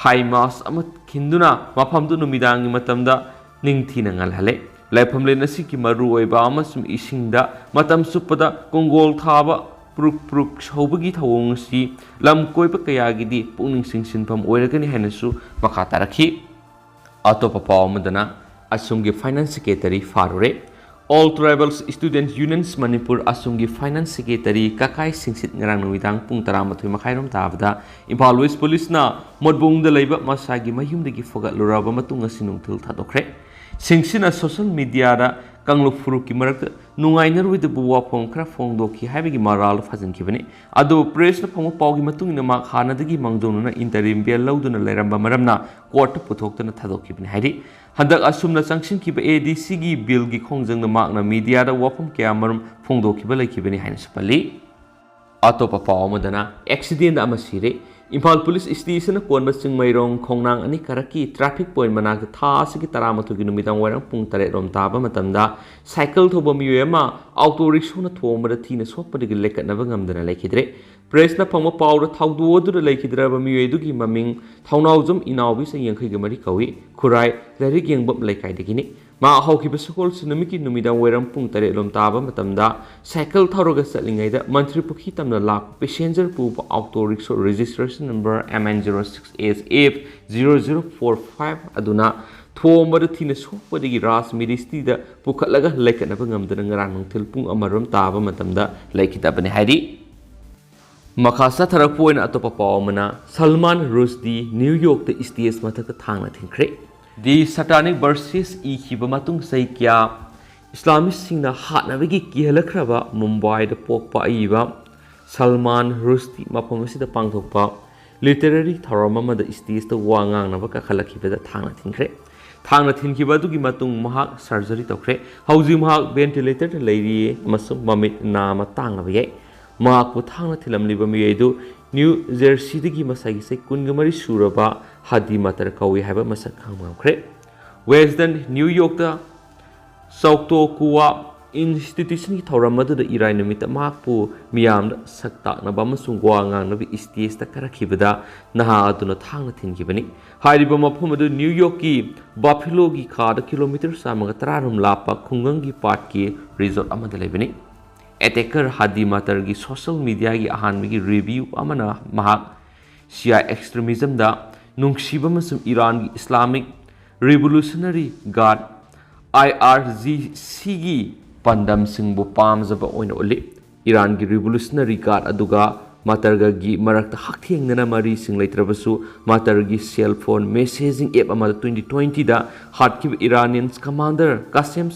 ꯍꯥꯏ ꯃꯥꯁ ꯑꯃ ꯈꯤꯟꯗꯨꯅ ꯃꯐꯝꯗꯨ ꯅꯨꯃꯤꯗꯥꯡꯒꯤ ꯃꯇꯝꯗ ꯅꯤꯡꯊꯤꯅ ꯉꯜꯍꯜꯂꯦ꯫ ꯂꯥꯏꯐꯝꯂꯦꯟ ꯑꯁꯤꯒꯤ ꯃꯔꯨꯑꯣꯏꯕ ꯑꯃꯁꯨꯡ ꯏꯁꯤꯡꯗ ꯃꯇꯝ ꯆꯨꯞꯄꯗ ꯀꯣꯡꯒꯣꯜ ꯊꯥꯕ ꯄ꯭ꯔꯨꯛ ꯄ꯭ꯔꯨꯛ ꯁꯧꯕꯒꯤ ꯊꯧꯑꯣꯡ ꯑꯁꯤ ꯂꯝ ꯀꯣꯏꯕ ꯀꯌꯥꯒꯤꯗꯤ ꯄꯨꯛꯅꯤꯡ ꯆꯤꯡꯁꯤꯟꯐꯝ ꯑꯣꯏꯔꯒꯅꯤ ꯍꯥꯏꯅꯁꯨ ꯃꯈꯥ ꯇꯥꯔꯛꯈꯤ꯫ ꯑꯇꯣꯞꯄ ꯄꯥꯎ ꯑꯃꯗꯅ ꯑꯁꯣꯝꯒꯤ Finance Secretary ꯐꯥꯔꯨꯔꯦ꯫ All Tribals Students Unions Manipur ꯑꯁꯣꯝꯒꯤ Finance Secretary ꯀꯀꯥꯏ ꯁꯤꯡꯁꯤꯠ ꯉꯔꯥꯡ ꯅꯨꯃꯤꯗꯥꯡ ꯄꯨꯡ ꯇꯔꯥꯃꯥꯊꯣꯏ ꯃꯈꯥꯏꯔꯣꯝ ꯇꯥꯕꯗ ꯏꯝꯐꯥꯜ West Police ꯅ ꯃꯣꯠꯕꯨꯡꯗ ꯂꯩꯕ ꯃꯁꯥꯒꯤ ꯃꯌꯨꯝꯗꯒꯤ ꯐꯨꯒꯠꯂꯨꯔꯕ ꯃꯇꯨꯡ ꯉꯁꯤ ꯅꯨꯡꯊꯤꯜ ꯊꯥꯗꯣꯛꯈ꯭ꯔꯦ꯫ ꯁꯤꯡꯁꯤꯠꯅ social media ꯗ ꯀꯥꯡꯂꯨꯞ ꯐꯨꯔꯨꯞꯀꯤ ꯃꯔꯛꯇ ꯅꯨꯡꯉꯥꯏꯅꯔꯣꯏꯗꯕ ꯋꯥꯐꯝ ꯈꯔ ꯐꯣꯡꯗꯣꯛꯈꯤ ꯍꯥꯏꯕꯒꯤ ꯃꯔꯥꯜ ꯐꯥꯖꯤꯟꯈꯤꯕꯅꯤ꯫ ꯑꯗꯨꯕꯨ press ꯅ ꯐꯪꯕ ꯄꯥꯎꯒꯤ ꯃꯇꯨꯡ ꯏꯟꯅ ꯃꯍꯥꯛ ꯍꯥꯟꯅꯗꯒꯤ ꯃꯥꯡꯖꯧꯅꯅ interim bail ꯂꯧꯗꯨꯅ ꯂꯩꯔꯝꯕ ꯃꯔꯝꯅ court ꯇ ꯄꯨꯊꯣꯛꯇꯅ ꯊꯥꯗꯣꯛꯈꯤꯕꯅꯤ ꯍꯥꯏꯔꯤ꯫ ꯍꯟꯗꯛ ꯑꯁꯨꯝꯅ ꯆꯪꯁꯤꯟꯈꯤꯕ A D C ꯒꯤ bill ꯒꯤ ꯈꯣꯡꯖꯪꯗ ꯃꯍꯥꯛꯅ media ꯗ ꯋꯥꯐꯝ ꯀꯌꯥ ꯃꯔꯨꯝ ꯐꯣꯡꯗꯣꯛꯈꯤꯕ ꯂꯩꯈꯤꯕꯅꯤ ꯍꯥꯏꯅꯁꯨ ꯄꯜꯂꯤ꯫ ꯑꯇꯣꯞꯄ ꯄꯥꯎ ꯑꯃꯗꯅ accident ꯗ ꯑꯃ ꯁꯤꯔꯦ꯫ ꯏꯝꯐꯥꯜ Police Station ꯅ ꯀꯣꯟꯕ ꯆꯤꯡꯃꯩꯔꯣꯡ ꯈꯣꯡꯅꯥꯡ ꯑꯅꯤ ꯀꯥꯔꯛꯀꯤ traffic point ꯃꯅꯥꯛꯇ ꯊꯥ ꯑꯁꯤꯒꯤ ꯇꯔꯥꯃꯥꯊꯣꯏꯒꯤ ꯅꯨꯃꯤꯗꯥꯡ ꯋꯥꯏꯔꯝ ꯄꯨꯡ ꯇꯔꯦꯠ ꯔꯣꯝ ꯇꯥꯕ ꯃꯇꯝꯗ cycle ꯊꯧꯕ ꯃꯤꯑꯣꯏ ꯑꯃ auto rickshaw ꯅ ꯊꯣꯝꯕꯗ ꯊꯤꯅ ꯁꯣꯛꯄꯗꯒꯤ ꯂꯩꯈꯠꯅꯕ ꯉꯝꯗꯅ ꯂꯩꯈꯤꯗ꯭ꯔꯦ꯫ Press ꯅ ꯐꯪꯕ ꯄꯥꯎꯗ ꯊꯧꯗꯣꯛ ꯑꯗꯨꯗ ꯂꯩꯈꯤꯗ꯭ꯔꯕ ꯃꯤꯑꯣꯏ ꯑꯗꯨꯒꯤ ꯃꯃꯤꯡ ꯊꯧꯅꯥꯎꯖꯝ ꯏꯅꯥꯎꯕꯤ, ꯆꯍꯤ ꯌꯥꯡꯈꯩꯒ ꯃꯔꯤ ꯀꯧꯏ, ꯈꯨꯔꯥꯏ ꯂꯥꯏꯔꯤꯛ ꯌꯦꯡꯕꯝ ꯂꯩꯀꯥꯏꯗꯒꯤꯅꯤ꯫ ꯃꯍꯥꯛ ꯍꯧꯈꯤꯕ ꯁꯒꯣꯜꯁꯦꯟ ꯅꯨꯃꯤꯠꯀꯤ ꯅꯨꯃꯤꯗꯥꯡ ꯋꯥꯏꯔꯝ ꯄꯨꯡ ꯇꯔꯦꯠ ꯂꯣꯝ ꯇꯥꯕ ꯃꯇꯝꯗ cycle ꯊꯧꯔꯒ ꯆꯠꯂꯤꯉꯩꯗ ꯃꯟꯇ꯭ꯔꯤ ꯄꯨꯈ꯭ꯔꯤ ꯇꯝꯅ ꯂꯥꯛꯄ passenger ꯄꯨꯕ auto rickshaw registration number M N zero six H F zero zero four five ꯑꯗꯨꯅ ꯊꯣꯝꯕꯗ ꯊꯤꯅ ꯁꯣꯛꯄꯗꯒꯤ ꯔꯥꯖꯃꯤꯔꯤ ꯁꯤꯇꯤꯗ ꯄꯨꯈꯠꯂꯒ ꯂꯩꯈꯠꯅꯕ ꯉꯝꯗꯅ ꯉꯔꯥꯡ ꯅꯨꯡꯊꯤꯜ ꯄꯨꯡ ꯑꯃ ꯔꯣꯝ ꯇꯥꯕ ꯃꯇꯝꯗ ꯂꯩꯈꯤꯗꯕꯅꯤ ꯍꯥꯏꯔꯤ꯫ ꯃꯈꯥ ꯆꯠꯊꯔꯛꯄ ꯑꯣꯏꯅ ꯑꯇꯣꯞꯄ ꯄꯥꯎ ꯑꯃꯅ, ꯁꯜꯃꯥꯟ ꯔꯨꯁꯗꯤ ꯅ꯭ꯌꯨ ꯌꯣꯔꯛꯇ ꯁ꯭ꯇꯦꯖ ꯃꯊꯛꯇ ꯊꯥꯡꯅ ꯊꯤꯟꯈ꯭ꯔꯦ꯫ ꯗꯤ ꯁꯇꯥꯅꯤꯛ ꯚꯔꯁꯦꯁ ꯏꯈꯤꯕ ꯃꯇꯨꯡ ꯆꯍꯤ ꯀꯌꯥ ꯏꯁꯂꯥꯃꯤꯁꯁꯤꯡꯅ ꯍꯥꯠꯅꯕꯒꯤ ꯀꯤꯍꯜꯂꯛꯈ꯭ꯔꯕ ꯃꯨꯝꯕꯥꯏꯗ ꯄꯣꯛꯄ ꯑꯏꯕ ꯁꯜꯃꯥꯟ ꯔꯨꯁꯗꯤ ꯃꯐꯝ ꯑꯁꯤꯗ ꯄꯥꯡꯊꯣꯛꯄ ꯂꯤꯇꯔꯦꯔꯤ ꯊꯧꯔꯝ ꯑꯃꯗ ꯁ꯭ꯇꯦꯖꯇ ꯋꯥ ꯉꯥꯡꯅꯕ ꯀꯥꯈꯠꯂꯛꯈꯤꯕꯗ ꯊꯥꯡꯅ ꯊꯤꯟꯈ꯭ꯔꯦ꯫ ꯊꯥꯡꯅ ꯊꯤꯟꯈꯤꯕ ꯑꯗꯨꯒꯤ ꯃꯇꯨꯡ ꯃꯍꯥꯛ ꯁꯔꯖꯔꯤ ꯇꯧꯈ꯭ꯔꯦ꯫ ꯍꯧꯖꯤꯛ ꯃꯍꯥꯛ ꯚꯦꯟꯇꯤꯂꯦꯇꯔꯗ ꯂꯩꯔꯤ ꯑꯃꯁꯨꯡ ꯃꯃꯤꯠ ꯅꯥꯝꯃ ꯇꯥꯡꯂꯕ ꯌꯥꯏ꯫ ꯃꯍꯥꯛꯄꯨ ꯊꯥꯡꯅ ꯊꯤꯜꯂꯝꯂꯤꯕ ꯃꯤꯑꯣꯏ ꯑꯗꯨ ꯅ꯭ꯌꯨ ꯖꯔꯁꯤꯗꯒꯤ ꯃꯁꯥꯒꯤ ꯆꯍꯤ ꯀꯨꯟꯒ ꯃꯔꯤ ꯁꯨꯔꯕ ꯍꯥꯗꯤ ꯃꯇꯔ ꯀꯧꯏ ꯍꯥꯏꯕ ꯃꯁꯛ ꯈꯪꯕ ꯉꯝꯈ꯭ꯔꯦ꯫ ꯋꯦꯁꯇꯔꯟ ꯅ꯭ꯌꯨ ꯌꯣꯔꯛꯇ ꯆꯥꯎꯇꯣꯀꯨꯋꯥ ꯏꯟꯁꯇꯤꯇ꯭ꯌꯨꯁꯟꯒꯤ ꯊꯧꯔꯝ ꯑꯗꯨꯗ ꯏꯔꯥꯏ ꯅꯨꯃꯤꯠꯇ ꯃꯍꯥꯛꯄꯨ ꯃꯤꯌꯥꯝꯗ ꯁꯛ ꯇꯥꯛꯅꯕ ꯑꯃꯁꯨꯡ ꯋꯥ ꯉꯥꯡꯅꯕꯒꯤ ꯁ꯭ꯇꯦꯖꯇ ꯀꯥꯔꯛꯈꯤꯕꯗ ꯅꯍꯥ ꯑꯗꯨꯅ ꯊꯥꯡꯅ ꯊꯤꯟꯈꯤꯕꯅꯤ꯫ ꯍꯥꯏꯔꯤꯕ ꯃꯐꯝ ꯑꯗꯨ ꯅ꯭ꯌꯨ ꯌꯣꯔꯛꯀꯤ ꯕꯐꯦꯂꯣꯒꯤ ꯈꯥꯗ ꯀꯤꯂꯣꯃꯤꯇꯔ ꯆꯥꯝꯃꯒ ꯇꯔꯥꯔꯣꯝ ꯂꯥꯞꯄ ꯈꯨꯡꯒꯪꯒꯤ ꯄꯥꯠꯀꯤ ꯔꯤꯖꯣꯔꯠ ꯑꯃꯗ ꯂꯩꯕꯅꯤ꯫ ꯑꯦꯇꯦꯀꯔ ꯍꯥꯗꯤ ꯃꯇꯔꯒꯤ ꯁꯣꯁꯤꯌꯦꯜ ꯃꯤꯗꯤꯌꯥꯒꯤ ꯑꯍꯥꯟꯕꯒꯤ ꯔꯤꯚꯤꯌꯨ ꯑꯃꯅ ꯃꯍꯥꯛ ꯁꯤꯌꯥ ꯑꯦꯛꯁꯇ꯭ꯔꯤꯃꯤꯖꯝꯗ ꯅꯨꯡꯁꯤꯕ ꯑꯃꯁꯨꯡ ꯏꯔꯥꯟꯒꯤ ꯏꯁꯂꯥꯃꯤꯛ ꯔꯤꯚꯣꯂꯨꯁꯅꯔꯤ ꯒꯥꯔꯗ, ꯑꯥꯏ ꯑꯥꯔ ꯖꯤ ꯁꯤꯒꯤ ꯄꯥꯟꯗꯝꯁꯤꯡꯕꯨ ꯄꯥꯝꯖꯕ ꯑꯣꯏꯅ ꯎꯠꯂꯤ꯫ ꯏꯔꯥꯟꯒꯤ ꯔꯤꯚꯣꯂꯨꯁꯅꯔꯤ ꯒꯥꯔꯗ ꯑꯗꯨꯒ ꯃꯇꯔꯒꯒꯤ ꯃꯔꯛꯇ ꯍꯛꯊꯦꯡꯅꯅ ꯃꯔꯤꯁꯤꯡ ꯂꯩꯇ꯭ꯔꯕꯁꯨ, ꯃꯇꯔꯒꯤ ꯁꯦꯜ ꯐꯣꯟ ꯃꯦꯁꯦꯖꯤꯡ ꯑꯦꯞ ꯑꯃꯗ ꯇ꯭ꯋꯦꯟꯇꯤ ꯇ꯭ꯋꯦꯟꯇꯤꯗ ꯍꯥꯠꯈꯤꯕ ꯏꯔꯥꯅꯤꯌꯟ ꯀꯃꯥꯟꯗꯔ ꯀꯥꯁꯦꯝ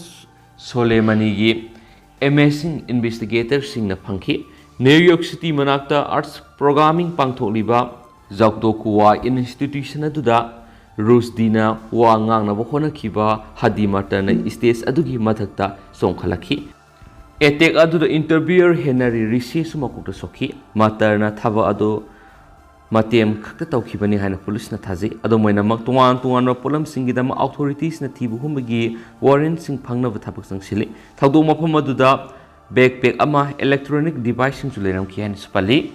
ꯁꯣꯂꯦꯃꯥꯅꯤꯒꯤ ꯑꯦꯃꯦꯖꯤꯡ ꯏꯟꯚꯦꯁꯇꯤꯒꯦꯇꯔꯁꯤꯡꯅ ꯐꯪꯈꯤ꯫ ꯅ꯭ꯌꯨ ꯌꯣꯔꯛ ꯁꯤꯇꯤ ꯃꯅꯥꯛꯇ ꯑꯥꯔꯠꯁ ꯄ꯭ꯔꯣꯒ꯭ꯔꯥꯃꯤꯡ ꯄꯥꯡꯊꯣꯛꯂꯤꯕ ꯖꯥꯎꯇꯣꯀꯨꯋꯥ ꯏꯟꯁꯇꯤꯇ꯭ꯌꯨꯁꯟ ꯑꯗꯨꯗ ꯔꯨꯁꯗꯤꯅ ꯋꯥ ꯉꯥꯡꯅꯕ ꯍꯣꯠꯅꯈꯤꯕ ꯍꯥꯗꯤ ꯃꯇꯔꯅ ꯁ꯭ꯇꯦꯖ ꯑꯗꯨꯒꯤ ꯃꯊꯛꯇ ꯆꯣꯡꯈꯠꯂꯛꯈꯤ꯫ ꯑꯦꯇꯦꯛ ꯑꯗꯨꯗ ꯏꯟꯇꯔꯚ꯭ꯌꯨꯌꯔ ꯍꯦꯅꯔꯤ ꯔꯤꯁꯦꯁꯨ ꯃꯀꯣꯛꯇ ꯁꯣꯛꯈꯤ꯫ ꯃꯇꯔꯅ ꯊꯕꯛ ꯑꯗꯨ ꯃꯇꯦꯝ ꯈꯛꯇ ꯇꯧꯈꯤꯕꯅꯤ ꯍꯥꯏꯅ ꯄꯨꯂꯤꯁꯅ ꯊꯥꯖꯩ꯫ ꯑꯗꯨꯝ ꯑꯣꯏꯅꯃꯛ, ꯇꯣꯉꯥꯟ ꯇꯣꯉꯥꯟꯕ ꯄꯣꯠꯂꯝꯁꯤꯡꯒꯤꯗꯃꯛ ꯑꯣꯊꯣꯔꯤꯇꯤꯁꯅ ꯊꯤꯕ ꯍꯨꯝꯕꯒꯤ ꯋꯥꯔꯦꯟꯠꯁꯤꯡ ꯐꯪꯅꯕ ꯊꯕꯛ ꯆꯪꯁꯤꯜꯂꯤ꯫ ꯊꯧꯗꯣꯛ ꯃꯐꯝ ꯑꯗꯨꯗ ꯕꯦꯛꯄꯦꯛ ꯑꯃ, ꯏꯂꯦꯛꯇ꯭ꯔꯣꯅꯤꯛ ꯗꯤꯚꯥꯏꯁꯁꯤꯡꯁꯨ ꯂꯩꯔꯝꯈꯤ ꯍꯥꯏꯅꯁꯨ ꯄꯜꯂꯤ꯫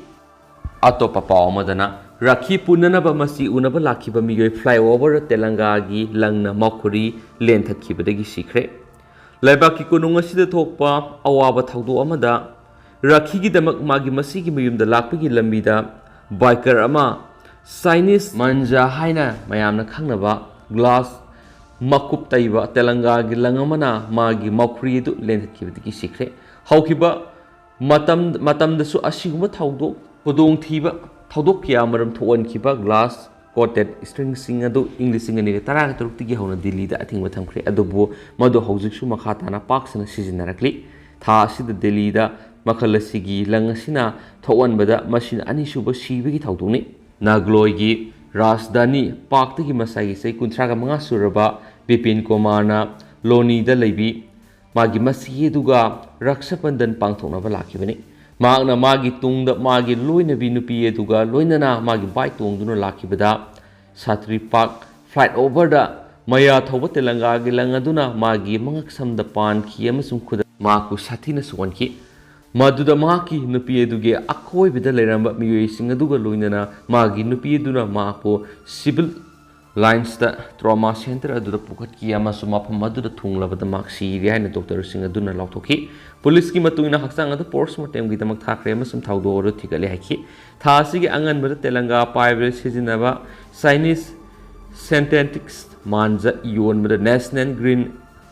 ꯑꯇꯣꯞꯄ ꯄꯥꯎ ꯑꯃꯗꯅ, ꯔꯥꯈꯤ ꯄꯨꯟꯅꯅꯕ ꯃꯆꯤ ꯎꯅꯕ ꯂꯥꯛꯈꯤꯕ ꯃꯤꯑꯣꯏ ꯐ꯭ꯂꯥꯏꯑꯣꯚꯔ ꯇꯦꯂꯪꯒꯥꯒꯤ ꯂꯪꯅ ꯃꯈꯨꯔꯤ ꯂꯦꯟꯊꯠꯈꯤꯕꯗꯒꯤ ꯁꯤꯈ꯭ꯔꯦ꯫ ꯂꯩꯕꯥꯛꯀꯤ ꯀꯣꯅꯨꯡ ꯑꯁꯤꯗ ꯊꯣꯛꯄ ꯑꯋꯥꯕ ꯊꯧꯗꯣꯛ ꯑꯃꯗ ꯔꯥꯈꯤꯒꯤꯗꯃꯛ ꯃꯥꯒꯤ ꯃꯆꯤꯒꯤ ꯃꯌꯨꯝꯗ ꯂꯥꯛꯄꯒꯤ ꯂꯝꯕꯤꯗ ꯕꯥꯏꯀꯔ ꯑꯃ, ꯆꯥꯏꯅꯤꯁ ꯃꯟꯖꯥ ꯍꯥꯏꯅ ꯃꯌꯥꯝꯅ ꯈꯪꯅꯕ, ꯒ꯭ꯂꯥꯁ ꯃꯀꯨꯞ ꯇꯩꯕ ꯇꯦꯂꯪꯒꯥꯒꯤ ꯂꯪ ꯑꯃꯅ ꯃꯥꯒꯤ ꯃꯈꯨꯔꯤ ꯑꯗꯨ ꯂꯦꯟꯊꯠꯈꯤꯕꯗꯒꯤ ꯁꯤꯈ꯭ꯔꯦ꯫ ꯍꯧꯈꯤꯕ ꯃꯇꯝ, ꯃꯇꯝꯗꯁꯨ ꯑꯁꯤꯒꯨꯝꯕ ꯊꯧꯗꯣꯛ ꯈꯨꯗꯣꯡꯊꯤꯕ ꯊꯧꯗꯣꯛ ꯀꯌꯥ ꯃꯔꯨꯝ ꯊꯣꯛꯍꯟꯈꯤꯕ ꯒ꯭ꯂꯥꯁ ꯀꯣꯇꯦꯠ ꯏꯁꯇ꯭ꯔꯤꯡꯁꯤꯡ ꯑꯗꯨ ꯏꯪ ꯂꯤꯁꯤꯡ ꯑꯅꯤꯒ ꯇꯔꯥꯒ ꯇꯔꯨꯛꯇꯒꯤ ꯍꯧꯅ ꯗꯤꯜꯂꯤꯗ ꯑꯊꯤꯡꯕ ꯊꯝꯈ꯭ꯔꯦ, ꯑꯗꯨꯕꯨ ꯃꯗꯨ ꯍꯧꯖꯤꯛꯁꯨ ꯃꯈꯥ ꯇꯥꯅ ꯄꯥꯛ ꯁꯟꯅ ꯁꯤꯖꯤꯟꯅꯔꯛꯂꯤ꯫ ꯊꯥ ꯑꯁꯤꯗ ꯗꯤꯜꯂꯤꯗ ꯃꯈꯜ ꯑꯁꯤꯒꯤ ꯂꯪ ꯑꯁꯤꯅ ꯊꯣꯛꯍꯟꯕꯗ ꯃꯁꯤꯅ ꯑꯅꯤꯁꯨꯕ ꯁꯤꯕꯒꯤ ꯊꯧꯗꯣꯛꯅꯤ꯫ ꯅꯥꯒꯂꯣꯏꯒꯤ ꯔꯥꯖꯙꯥꯅꯤ ꯄꯥꯛꯇꯒꯤ ꯃꯁꯥꯒꯤ ꯆꯍꯤ ꯀꯨꯟꯊ꯭ꯔꯥꯒ ꯃꯉꯥ ꯁꯨꯔꯕ ꯕꯤꯄꯤꯟ ꯀꯨꯃꯥꯔꯅ ꯂꯣꯅꯤꯗ ꯂꯩꯕꯤ ꯃꯥꯒꯤ ꯃꯁꯤ ꯑꯗꯨꯒ ꯔꯛꯁꯥ ꯕꯟꯙꯟ ꯄꯥꯡꯊꯣꯛꯅꯕ ꯂꯥꯛꯈꯤꯕꯅꯤ꯫ ꯃꯍꯥꯛꯅ ꯃꯥꯒꯤ ꯇꯨꯡꯗ ꯃꯥꯒꯤ ꯂꯣꯏꯅꯕꯤ ꯅꯨꯄꯤ ꯑꯗꯨꯒ ꯂꯣꯏꯅꯅ ꯃꯥꯒꯤ ꯕꯥꯏꯛ ꯇꯣꯡꯗꯨꯅ ꯂꯥꯛꯈꯤꯕꯗ ꯁꯥꯇ꯭ꯔꯤ ꯄꯥꯛ ꯐ꯭ꯂꯥꯏꯠ ꯑꯣꯚꯔꯗ ꯃꯌꯥ ꯊꯧꯕ ꯇꯦꯂꯪꯒꯥꯒꯤ ꯂꯪ ꯑꯗꯨꯅ ꯃꯥꯒꯤ ꯃꯉꯛꯁꯝꯗ ꯄꯥꯟꯈꯤ ꯑꯃꯁꯨꯡ ꯈꯨꯗꯛ ꯃꯍꯥꯛꯄꯨ ꯁꯥꯊꯤꯅ ꯁꯣꯛꯍꯟꯈꯤ꯫ ꯃꯗꯨꯗ ꯃꯍꯥꯛꯀꯤ ꯅꯨꯄꯤ ꯑꯗꯨꯒꯤ ꯑꯀꯣꯏꯕꯗ ꯂꯩꯔꯝꯕ ꯃꯤꯑꯣꯏꯁꯤꯡ ꯑꯗꯨꯒ ꯂꯣꯏꯅꯅ ꯃꯥꯒꯤ ꯅꯨꯄꯤ ꯑꯗꯨꯅ ꯃꯍꯥꯛꯄꯨ ꯁꯤꯚꯤꯜ ꯂꯥꯏꯟꯁꯇ ꯇ꯭ꯔꯣꯃꯥ ꯁꯦꯟꯇꯔ ꯑꯗꯨꯗ ꯄꯨꯈꯠꯈꯤ ꯑꯃꯁꯨꯡ ꯃꯐꯝ ꯑꯗꯨꯗ ꯊꯨꯡꯂꯕꯗ ꯃꯍꯥꯛ ꯁꯤꯔꯦ ꯍꯥꯏꯅ ꯗꯣꯛꯇꯔꯁꯤꯡ ꯑꯗꯨꯅ ꯂꯥꯎꯊꯣꯛꯈꯤ꯫ ꯄꯨꯂꯤꯁꯀꯤ ꯃꯇꯨꯡ ꯏꯟꯅ ꯍꯛꯆꯥꯡ ꯑꯗꯨ ꯄꯣꯁꯃꯣꯔꯇꯦꯝꯒꯤꯗꯃꯛ ꯊꯥꯈ꯭ꯔꯦ ꯑꯃꯁꯨꯡ ꯊꯧꯗꯣꯛ ꯑꯗꯨ ꯊꯤꯒꯠꯂꯦ ꯍꯥꯏꯈꯤ꯫ ꯊꯥ ꯑꯁꯤꯒꯤ ꯑꯉꯟꯕꯗ ꯇꯦꯂꯪꯒꯥ ꯄꯥꯏꯕꯗ ꯁꯤꯖꯤꯟꯅꯕ ꯆꯥꯏꯅꯤꯁ ꯁꯦꯟꯇꯦꯇꯤꯛꯁ ꯃꯥꯟꯖ ꯌꯣꯟꯕꯗ ꯅꯦꯁꯅꯦꯜ ꯒ꯭ꯔꯤꯟ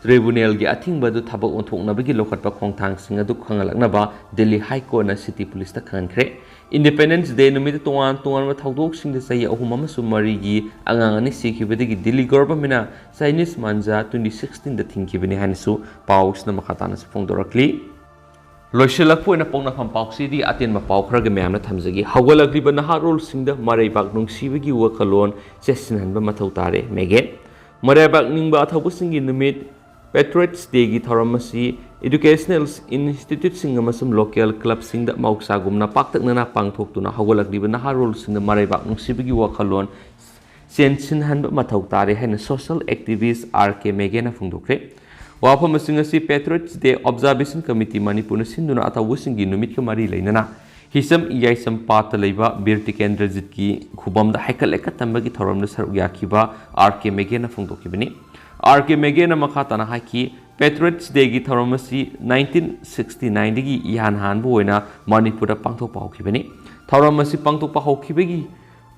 ꯇ꯭ꯔꯤꯕꯨꯅꯦꯜꯒꯤ ꯑꯊꯤꯡꯕ ꯑꯗꯨ ꯊꯕꯛ ꯑꯣꯟꯊꯣꯛꯅꯕꯒꯤ ꯂꯧꯈꯠꯄ ꯈꯣꯡꯊꯥꯡꯁꯤꯡ ꯑꯗꯨ ꯈꯪꯍꯜꯂꯛꯅꯕ ꯗꯤꯜꯂꯤ ꯍꯥꯏ ꯀꯣꯔꯠꯅ ꯁꯤꯇꯤ ꯄꯨꯂꯤꯁꯇ ꯈꯪꯍꯟꯈ꯭ꯔꯦ꯫ ꯏꯟꯗꯤꯄꯦꯟꯗꯦꯟꯁ ꯗꯦ ꯅꯨꯃꯤꯠꯇ ꯇꯣꯉꯥꯟ ꯇꯣꯉꯥꯟꯕ ꯊꯧꯗꯣꯛꯁꯤꯡꯗ ꯆꯍꯤ ꯑꯍꯨꯝ ꯑꯃꯁꯨꯡ ꯃꯔꯤꯒꯤ ꯑꯉꯥꯡ ꯑꯅꯤ ꯁꯤꯈꯤꯕꯗꯒꯤ ꯗꯤꯜꯂꯤ ꯒꯣꯚꯔꯟꯃꯦꯟꯠꯅ ꯆꯥꯏꯅꯤꯁ ꯃꯥꯟꯖꯥ ꯇ꯭ꯋꯦꯟꯇꯤ ꯁꯤꯛꯁꯇꯤꯟꯗ ꯊꯤꯡꯈꯤꯕꯅꯤ ꯍꯥꯏꯅꯁꯨ ꯄꯥꯎꯁꯤꯅ ꯃꯈꯥ ꯇꯥꯅꯁꯨ ꯐꯣꯡꯗꯣꯔꯛꯂꯤ꯫ ꯂꯣꯏꯁꯤꯜꯂꯛꯄ ꯑꯣꯏꯅ ꯄꯣꯛꯅꯐꯝ ꯄꯥꯎꯆꯦꯗꯒꯤ ꯑꯇꯦꯟꯕ ꯄꯥꯎ ꯈꯔꯒ ꯃꯌꯥꯝꯅ ꯊꯝꯖꯒꯦ꯫ ꯍꯧꯒꯠꯂꯛꯂꯤꯕ ꯅꯍꯥꯔꯣꯜꯁꯤꯡꯗ ꯃꯔꯩꯕꯥꯛ ꯅꯨꯡꯁꯤꯕꯒꯤ ꯋꯥꯈꯜꯂꯣꯟ ꯆꯦꯠꯁꯤꯟꯍꯟꯕ ꯃꯊꯧ ꯇꯥꯔꯦ, ꯃꯦꯒꯦꯠ꯫ ꯃꯔꯩꯕꯥꯛ ꯅꯤꯡꯕ ꯑꯊꯧꯕꯁꯤꯡꯒꯤ ꯅꯨꯃꯤꯠ, ꯄꯦꯇ꯭ꯔꯣꯏꯠꯁ ꯗꯦꯒꯤ ꯊꯧꯔꯝ ꯑꯁꯤ ꯏꯗꯨꯀꯦꯁꯅꯦꯜ ꯏꯟꯁꯇꯤꯇ꯭ꯌꯨꯠꯁꯤꯡ ꯑꯃꯁꯨꯡ ꯂꯣꯀꯦꯜ ꯀ꯭ꯂꯕꯁꯤꯡꯗ ꯃꯍꯧꯁꯥꯒꯨꯝꯅ ꯄꯥꯛꯇꯛꯅꯅ ꯄꯥꯡꯊꯣꯛꯇꯨꯅ ꯍꯧꯒꯠꯂꯛꯂꯤꯕ ꯅꯍꯥꯔꯣꯜꯁꯤꯡꯗ ꯃꯔꯩꯕꯥꯛ ꯅꯨꯡꯁꯤꯕꯒꯤ ꯋꯥꯈꯜꯂꯣꯟ ꯆꯦꯟꯁꯤꯟꯍꯟꯕ ꯃꯊꯧ ꯇꯥꯔꯦ ꯍꯥꯏꯅ ꯁꯣꯁꯤꯌꯦꯜ ꯑꯦꯛꯇꯤꯚꯤꯁ ꯑꯥꯔ ꯀꯦ ꯃꯦꯒꯦꯅ ꯐꯣꯡꯗꯣꯛꯈ꯭ꯔꯦ꯫ ꯋꯥꯐꯝ ꯑꯁꯤꯡ ꯑꯁꯤ ꯄꯦꯇ꯭ꯔꯣꯏꯠꯁ ꯗꯦ ꯑꯣꯕꯖꯥꯔꯕꯦꯁꯟ ꯀꯃꯤꯇꯤ ꯃꯅꯤꯄꯨꯔꯅ ꯁꯤꯟꯗꯨꯅ ꯑꯊꯧꯕꯁꯤꯡꯒꯤ ꯅꯨꯃꯤꯠꯀ ꯃꯔꯤ ꯂꯩꯅꯅ ꯍꯤꯁꯝ ꯏꯌꯥꯏꯁꯝ ꯄꯥꯠꯇ ꯂꯩꯕ ꯕꯤꯔ ꯇꯤꯀꯦꯟꯗ꯭ꯔꯖꯤꯠꯀꯤ ꯈꯨꯕꯝꯗ ꯍꯩꯀꯠ ꯂꯩꯀꯠ ꯇꯝꯕꯒꯤ ꯊꯧꯔꯝꯗ ꯁꯔꯨꯛ ꯌꯥꯈꯤꯕ ꯑꯥꯔ ꯀꯦ ꯃꯦꯒꯦꯅ ꯐꯣꯡꯗꯣꯛꯈꯤꯕꯅꯤ꯫ ꯑꯥꯔ ꯀꯦ ꯃꯦꯒꯦꯅ ꯃꯈꯥ ꯇꯥꯅ ꯍꯥꯏꯈꯤ, ꯄꯦꯇ꯭ꯔꯣꯏꯠꯁ ꯗꯦꯒꯤ ꯊꯧꯔꯝ ꯑꯁꯤ ꯅꯥꯏꯟꯇꯤꯟ ꯁꯤꯛꯁꯇꯤ ꯅꯥꯏꯟꯗꯒꯤ ꯏꯍꯥꯟ ꯍꯥꯟꯕ ꯑꯣꯏꯅ ꯃꯅꯤꯄꯨꯔꯗ ꯄꯥꯡꯊꯣꯛꯄ ꯍꯧꯈꯤꯕꯅꯤ꯫ ꯊꯧꯔꯝ ꯑꯁꯤ ꯄꯥꯡꯊꯣꯛꯄ ꯍꯧꯈꯤꯕꯒꯤ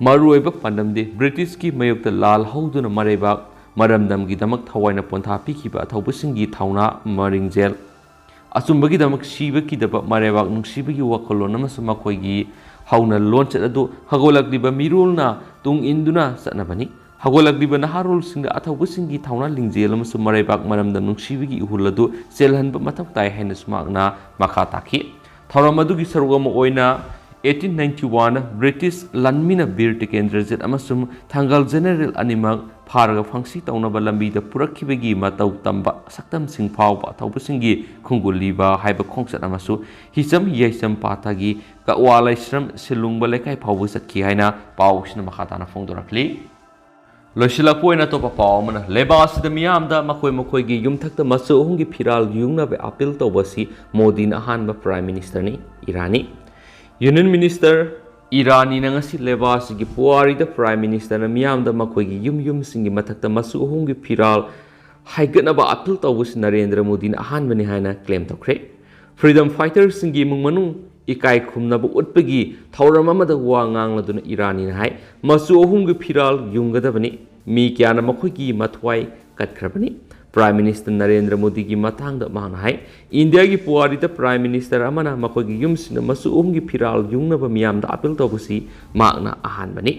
ꯃꯔꯨꯑꯣꯏꯕ ꯄꯥꯟꯗꯝꯗꯤ ꯕ꯭ꯔꯤꯇꯤꯁꯀꯤ ꯃꯥꯌꯣꯛꯇ ꯂꯥꯜ ꯍꯧꯗꯨꯅ ꯃꯔꯩꯕꯥꯛ ꯃꯔꯝꯗꯝꯒꯤꯗꯃꯛ ꯊꯋꯥꯏꯅ ꯄꯣꯟꯊꯥ ꯄꯤꯈꯤꯕ ꯑꯊꯧꯕꯁꯤꯡꯒꯤ ꯊꯧꯅꯥ, ꯃꯔꯤꯡꯖꯦꯜ, ꯑꯆꯨꯝꯕꯒꯤꯗꯃꯛ ꯁꯤꯕ ꯀꯤꯗꯕ, ꯃꯔꯩꯕꯥꯛ ꯅꯨꯡꯁꯤꯕꯒꯤ ꯋꯥꯈꯜꯂꯣꯟ ꯑꯃꯁꯨꯡ ꯃꯈꯣꯏꯒꯤ ꯍꯧꯅ ꯂꯣꯟꯆꯠ ꯑꯗꯨ ꯍꯧꯒꯠꯂꯛꯂꯤꯕ ꯃꯤꯔꯣꯜꯅ ꯇꯨꯡ ꯏꯟꯗꯨꯅ ꯆꯠꯅꯕꯅꯤ꯫ ꯍꯧꯒꯠꯂꯛꯂꯤꯕ ꯅꯍꯥꯔꯣꯜꯁꯤꯡꯗ ꯑꯊꯧꯕꯁꯤꯡꯒꯤ ꯊꯧꯅꯥ ꯂꯤꯡꯖꯦꯜ ꯑꯃꯁꯨꯡ ꯃꯔꯩꯕꯥꯛ ꯃꯔꯝꯗꯝ ꯅꯨꯡꯁꯤꯕꯒꯤ ꯏꯍꯨꯜ ꯑꯗꯨ ꯆꯦꯜꯍꯟꯕ ꯃꯊꯧ ꯇꯥꯏ ꯍꯥꯏꯅꯁꯨ ꯃꯍꯥꯛꯅ ꯃꯈꯥ ꯇꯥꯈꯤ꯫ ꯊꯧꯔꯝ ꯑꯗꯨꯒꯤ ꯁꯔꯨꯛ ꯑꯃ ꯑꯣꯏꯅ eighteen ninety one British ꯂꯥꯟꯃꯤꯅ Bir Tikendrajit ꯑꯃꯁꯨꯡ ꯊꯥꯡꯒꯥꯜ ꯖꯦꯅꯔꯦꯜ ꯑꯅꯤꯃꯛ ꯐꯥꯔꯒ ꯐꯪꯁꯤ ꯇꯧꯅꯕ ꯂꯝꯕꯤꯗ ꯄꯨꯔꯛꯈꯤꯕꯒꯤ ꯃꯇꯧ ꯇꯝꯕ ꯁꯛꯇꯝꯁꯤꯡ ꯐꯥꯎꯕ ꯑꯊꯧꯕꯁꯤꯡꯒꯤ ꯈꯣꯡꯒꯨꯜ ꯂꯤꯕ ꯍꯥꯏꯕ ꯈꯣꯡꯆꯠ ꯑꯃꯁꯨ ꯍꯤꯆꯝ ꯌꯥꯏꯁꯝ ꯄꯥꯊꯥꯒꯤ ꯀꯛꯋꯥ ꯂꯥꯏꯁ꯭ꯔꯝ ꯁꯤꯜꯂꯨꯡꯕ ꯂꯩꯀꯥꯏ ꯐꯥꯎꯕ ꯆꯠꯈꯤ ꯍꯥꯏꯅ ꯄꯥꯎꯁꯤꯅ ꯃꯈꯥ ꯇꯥꯅ ꯐꯣꯡꯗꯣꯔꯛꯂꯤ꯫ ꯂꯣꯏꯁꯤꯜꯂꯛꯄ ꯑꯣꯏꯅ ꯑꯇꯣꯞꯄ ꯄꯥꯎ ꯑꯃꯅ, ꯂꯩꯕꯥꯛ ꯑꯁꯤꯗ ꯃꯤꯌꯥꯝꯗ ꯃꯈꯣꯏ ꯃꯈꯣꯏꯒꯤ ꯌꯨꯝꯊꯛꯇ ꯃꯆꯨ ꯑꯍꯨꯝꯒꯤ ꯐꯤꯔꯥꯜ ꯌꯨꯡꯅꯕ ꯑꯄꯤꯜ ꯇꯧꯕ ꯑꯁꯤ ꯃꯣꯗꯤꯅ ꯑꯍꯥꯟꯕ Prime Ministerꯅꯤ꯫ ꯏꯔꯥꯅꯤ Union Minister ꯏꯔꯥꯅꯤꯅ ꯉꯁꯤ ꯂꯩꯕꯥꯛ ꯑꯁꯤꯒꯤ ꯄꯨꯋꯥꯔꯤꯗ Prime Ministerꯅ ꯃꯤꯌꯥꯝꯗ ꯃꯈꯣꯏꯒꯤ ꯌꯨꯝ ꯌꯨꯝꯁꯤꯡꯒꯤ ꯃꯊꯛꯇ ꯃꯆꯨ ꯑꯍꯨꯝꯒꯤ ꯐꯤꯔꯥꯜ ꯍꯥꯏꯒꯠꯅꯕ ꯑꯄꯤꯜ ꯇꯧꯕꯁꯤ ꯅꯔꯦꯟꯗ꯭ꯔ ꯃꯣꯗꯤꯅ ꯑꯍꯥꯟꯕꯅꯤ ꯍꯥꯏꯅ claim ꯇꯧꯈ꯭ꯔꯦ꯫ Freedom fighterꯁꯤꯡꯒꯤ ꯏꯃꯨꯡ ꯃꯅꯨꯡ ꯏꯀꯥꯏ ꯈꯨꯝꯅꯕ ꯎꯠꯄꯒꯤ ꯊꯧꯔꯝ ꯑꯃꯗ ꯋꯥ ꯉꯥꯡꯂꯗꯨꯅ ꯏꯔꯥꯅꯤꯅ ꯍꯥꯏ, ꯃꯆꯨ ꯑꯍꯨꯝꯒꯤ ꯐꯤꯔꯥꯜ ꯌꯨꯡꯒꯗꯕꯅꯤ, ꯃꯤ ꯀꯌꯥꯅ ꯃꯈꯣꯏꯒꯤ ꯃꯊ꯭ꯋꯥꯏ ꯀꯠꯈ꯭ꯔꯕꯅꯤ꯫ Prime Minister ꯅꯔꯦꯟꯗ꯭ꯔ ꯃꯣꯗꯤꯒꯤ ꯃꯇꯥꯡꯗ ꯃꯍꯥꯛꯅ ꯍꯥꯏ, ꯏꯟꯗꯤꯌꯥꯒꯤ ꯄꯨꯋꯥꯔꯤꯗ Prime Minister ꯑꯃꯅ ꯃꯈꯣꯏꯒꯤ ꯌꯨꯝꯁꯤꯡꯗ ꯃꯆꯨ ꯑꯍꯨꯝꯒꯤ ꯐꯤꯔꯥꯜ ꯌꯨꯡꯅꯕ ꯃꯤꯌꯥꯝꯗ ꯑꯄꯤꯜ ꯇꯧꯕꯁꯤ ꯃꯍꯥꯛꯅ ꯑꯍꯥꯟꯕꯅꯤ꯫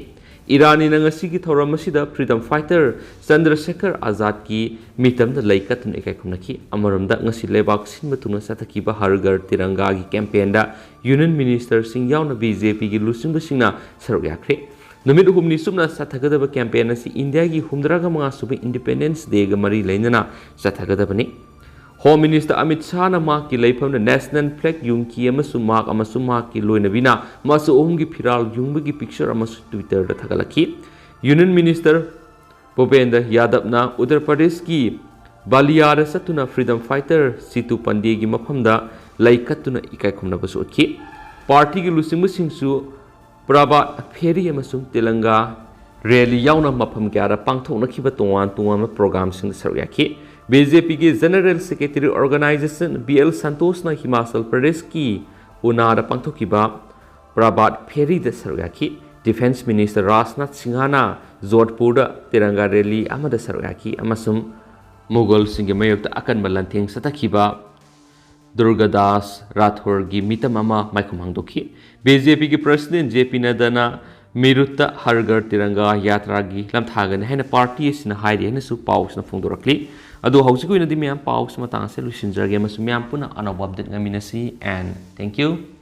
ꯏꯔꯥꯅꯤꯅ ꯉꯁꯤꯒꯤ ꯊꯧꯔꯝ ꯑꯁꯤꯗ Freedom fighter ꯆꯟꯗ꯭ꯔꯁꯦꯈꯔ ꯑꯖꯥꯗꯀꯤ ꯃꯤꯇꯝꯗ ꯂꯩ ꯀꯠꯇꯨꯅ ꯏꯀꯥꯏ ꯈꯨꯝꯅꯈꯤ꯫ ꯑꯃꯔꯣꯝꯗ, ꯉꯁꯤ ꯂꯩꯕꯥꯛ ꯁꯤꯟꯕ ꯊꯨꯡꯅ ꯆꯠꯊꯈꯤꯕ ꯍꯔ ꯘꯔ ꯇꯤꯔꯪꯒꯥꯒꯤ campaignꯗ Union Ministerꯁꯤꯡ ꯌꯥꯎꯅ BJPꯒꯤ ꯂꯨꯆꯤꯡꯕꯁꯤꯡꯅ ꯁꯔꯨꯛ ꯌꯥꯈ꯭ꯔꯦ꯫ ꯅꯨꯃꯤꯠ ꯍꯨꯝꯅꯤ ꯆꯨꯞꯅ ꯆꯠꯊꯒꯗꯕ campaign ꯑꯁꯤ ꯏꯟꯗꯤꯌꯥꯒꯤ ꯍꯨꯝꯗ꯭ꯔꯥꯒ ꯃꯉꯥ ꯁꯨꯕ Independence Dayꯒ ꯃꯔꯤ ꯂꯩꯅꯅ ꯆꯠꯊꯒꯗꯕꯅꯤ꯫ Home Minister ꯑꯃꯤꯠ ꯁꯥꯍꯅ ꯃꯍꯥꯛꯀꯤ ꯂꯩꯐꯝꯗ national flag ꯌꯨꯡꯈꯤ ꯑꯃꯁꯨꯡ ꯃꯍꯥꯛ ꯑꯃꯁꯨꯡ ꯃꯍꯥꯛꯀꯤ ꯂꯣꯏꯅꯕꯤꯅ ꯃꯆꯨ ꯑꯍꯨꯝꯒꯤ ꯐꯤꯔꯥꯜ ꯌꯨꯡꯕꯒꯤ picture ꯑꯃꯁꯨ Twitterꯗ ꯊꯥꯒꯠꯂꯛꯈꯤ꯫ Union Minister ꯚꯨꯄꯦꯟꯗ꯭ꯔ ꯌꯥꯗꯕꯅ ꯎꯠꯇꯔ ꯄ꯭ꯔꯗꯦꯁꯀꯤ ꯕꯥꯂꯤꯌꯥꯗ ꯆꯠꯇꯨꯅ Freedom fighter ꯁꯤꯇꯨ ꯄꯟꯗꯦꯒꯤ ꯃꯐꯝꯗ ꯂꯩ ꯀꯠꯇꯨꯅ ꯏꯀꯥꯏ ꯈꯨꯝꯅꯕꯁꯨ ꯎꯠꯈꯤ꯫ Partyꯒꯤ ꯂꯨꯆꯤꯡꯕꯁꯤꯡꯁꯨ ꯄ꯭ꯔꯚꯥꯠ ꯐꯦꯔꯤ ꯑꯃꯁꯨꯡ ꯇꯤꯂꯪꯒꯥ rally ꯌꯥꯎꯅ ꯃꯐꯝ ꯀꯌꯥꯗ ꯄꯥꯡꯊꯣꯛꯅꯈꯤꯕ ꯇꯣꯉꯥꯟ ꯇꯣꯉꯥꯟꯕ programꯁꯤꯡꯗ ꯁꯔꯨꯛ ꯌꯥꯈꯤ꯫ BJPꯒꯤ General Secretary Organization B L ꯁꯟꯇꯣꯁꯅ Himachal ꯄ꯭ꯔꯗꯦꯁꯀꯤ ꯎꯅꯥꯗ ꯄꯥꯡꯊꯣꯛꯈꯤꯕ ꯄ꯭ꯔꯚꯥꯠ ꯐꯦꯔꯤꯗ ꯁꯔꯨꯛ ꯌꯥꯈꯤ꯫ Defence Minister ꯔꯥꯖꯅꯥꯊ ꯁꯤꯡꯍꯅ ꯖꯣꯙꯄꯨꯔꯗ ꯇꯤꯔꯪꯒꯥ rally ꯑꯃꯗ ꯁꯔꯨꯛ ꯌꯥꯈꯤ ꯑꯃꯁꯨꯡ ꯃꯨꯒꯜꯁꯤꯡꯒꯤ ꯃꯥꯌꯣꯛꯇ ꯑꯀꯟꯕ ꯂꯥꯟꯊꯦꯡ ꯆꯠꯊꯈꯤꯕ ꯗꯨꯔꯒꯥꯗꯥꯁ ꯔꯥꯊꯣꯔꯒꯤ ꯃꯤꯇꯝ ꯑꯃ ꯃꯥꯏꯈꯨꯝ ꯍꯥꯡꯗꯣꯛꯈꯤ꯫ ꯕꯤ ꯖꯦ ꯄꯤꯒꯤ ꯄ꯭ꯔꯁꯤꯗꯦꯟ ꯖꯦ ꯄꯤ ꯅꯗ꯭ꯗꯥꯅ ꯃꯤꯔꯨꯠꯇ ꯍꯔ ꯘꯔ ꯇꯤꯔꯪꯒꯥ ꯌꯥꯇ꯭ꯔꯥꯒꯤ ꯂꯝꯊꯥꯒꯅꯤ ꯍꯥꯏꯅ ꯄꯥꯔꯇꯤ ꯑꯁꯤꯅ ꯍꯥꯏꯔꯤ ꯍꯥꯏꯅꯁꯨ ꯄꯥꯎꯁꯤꯅ ꯐꯣꯡꯗꯣꯔꯛꯂꯤ꯫ ꯑꯗꯣ ꯍꯧꯖꯤꯛꯀꯤ ꯑꯣꯏꯅꯗꯤ ꯃꯌꯥꯝ ꯄꯥꯎꯁꯤ ꯃꯇꯥꯡ ꯑꯁꯤꯗ ꯂꯣꯏꯁꯤꯟꯖꯔꯒꯦ ꯑꯃꯁꯨꯡ ꯃꯌꯥꯝ ꯄꯨꯟꯅ ꯑꯅꯧꯕ ꯑꯞꯗꯦꯠ ꯉꯥꯏꯃꯤꯟꯅꯁꯤ꯫ And thank you꯫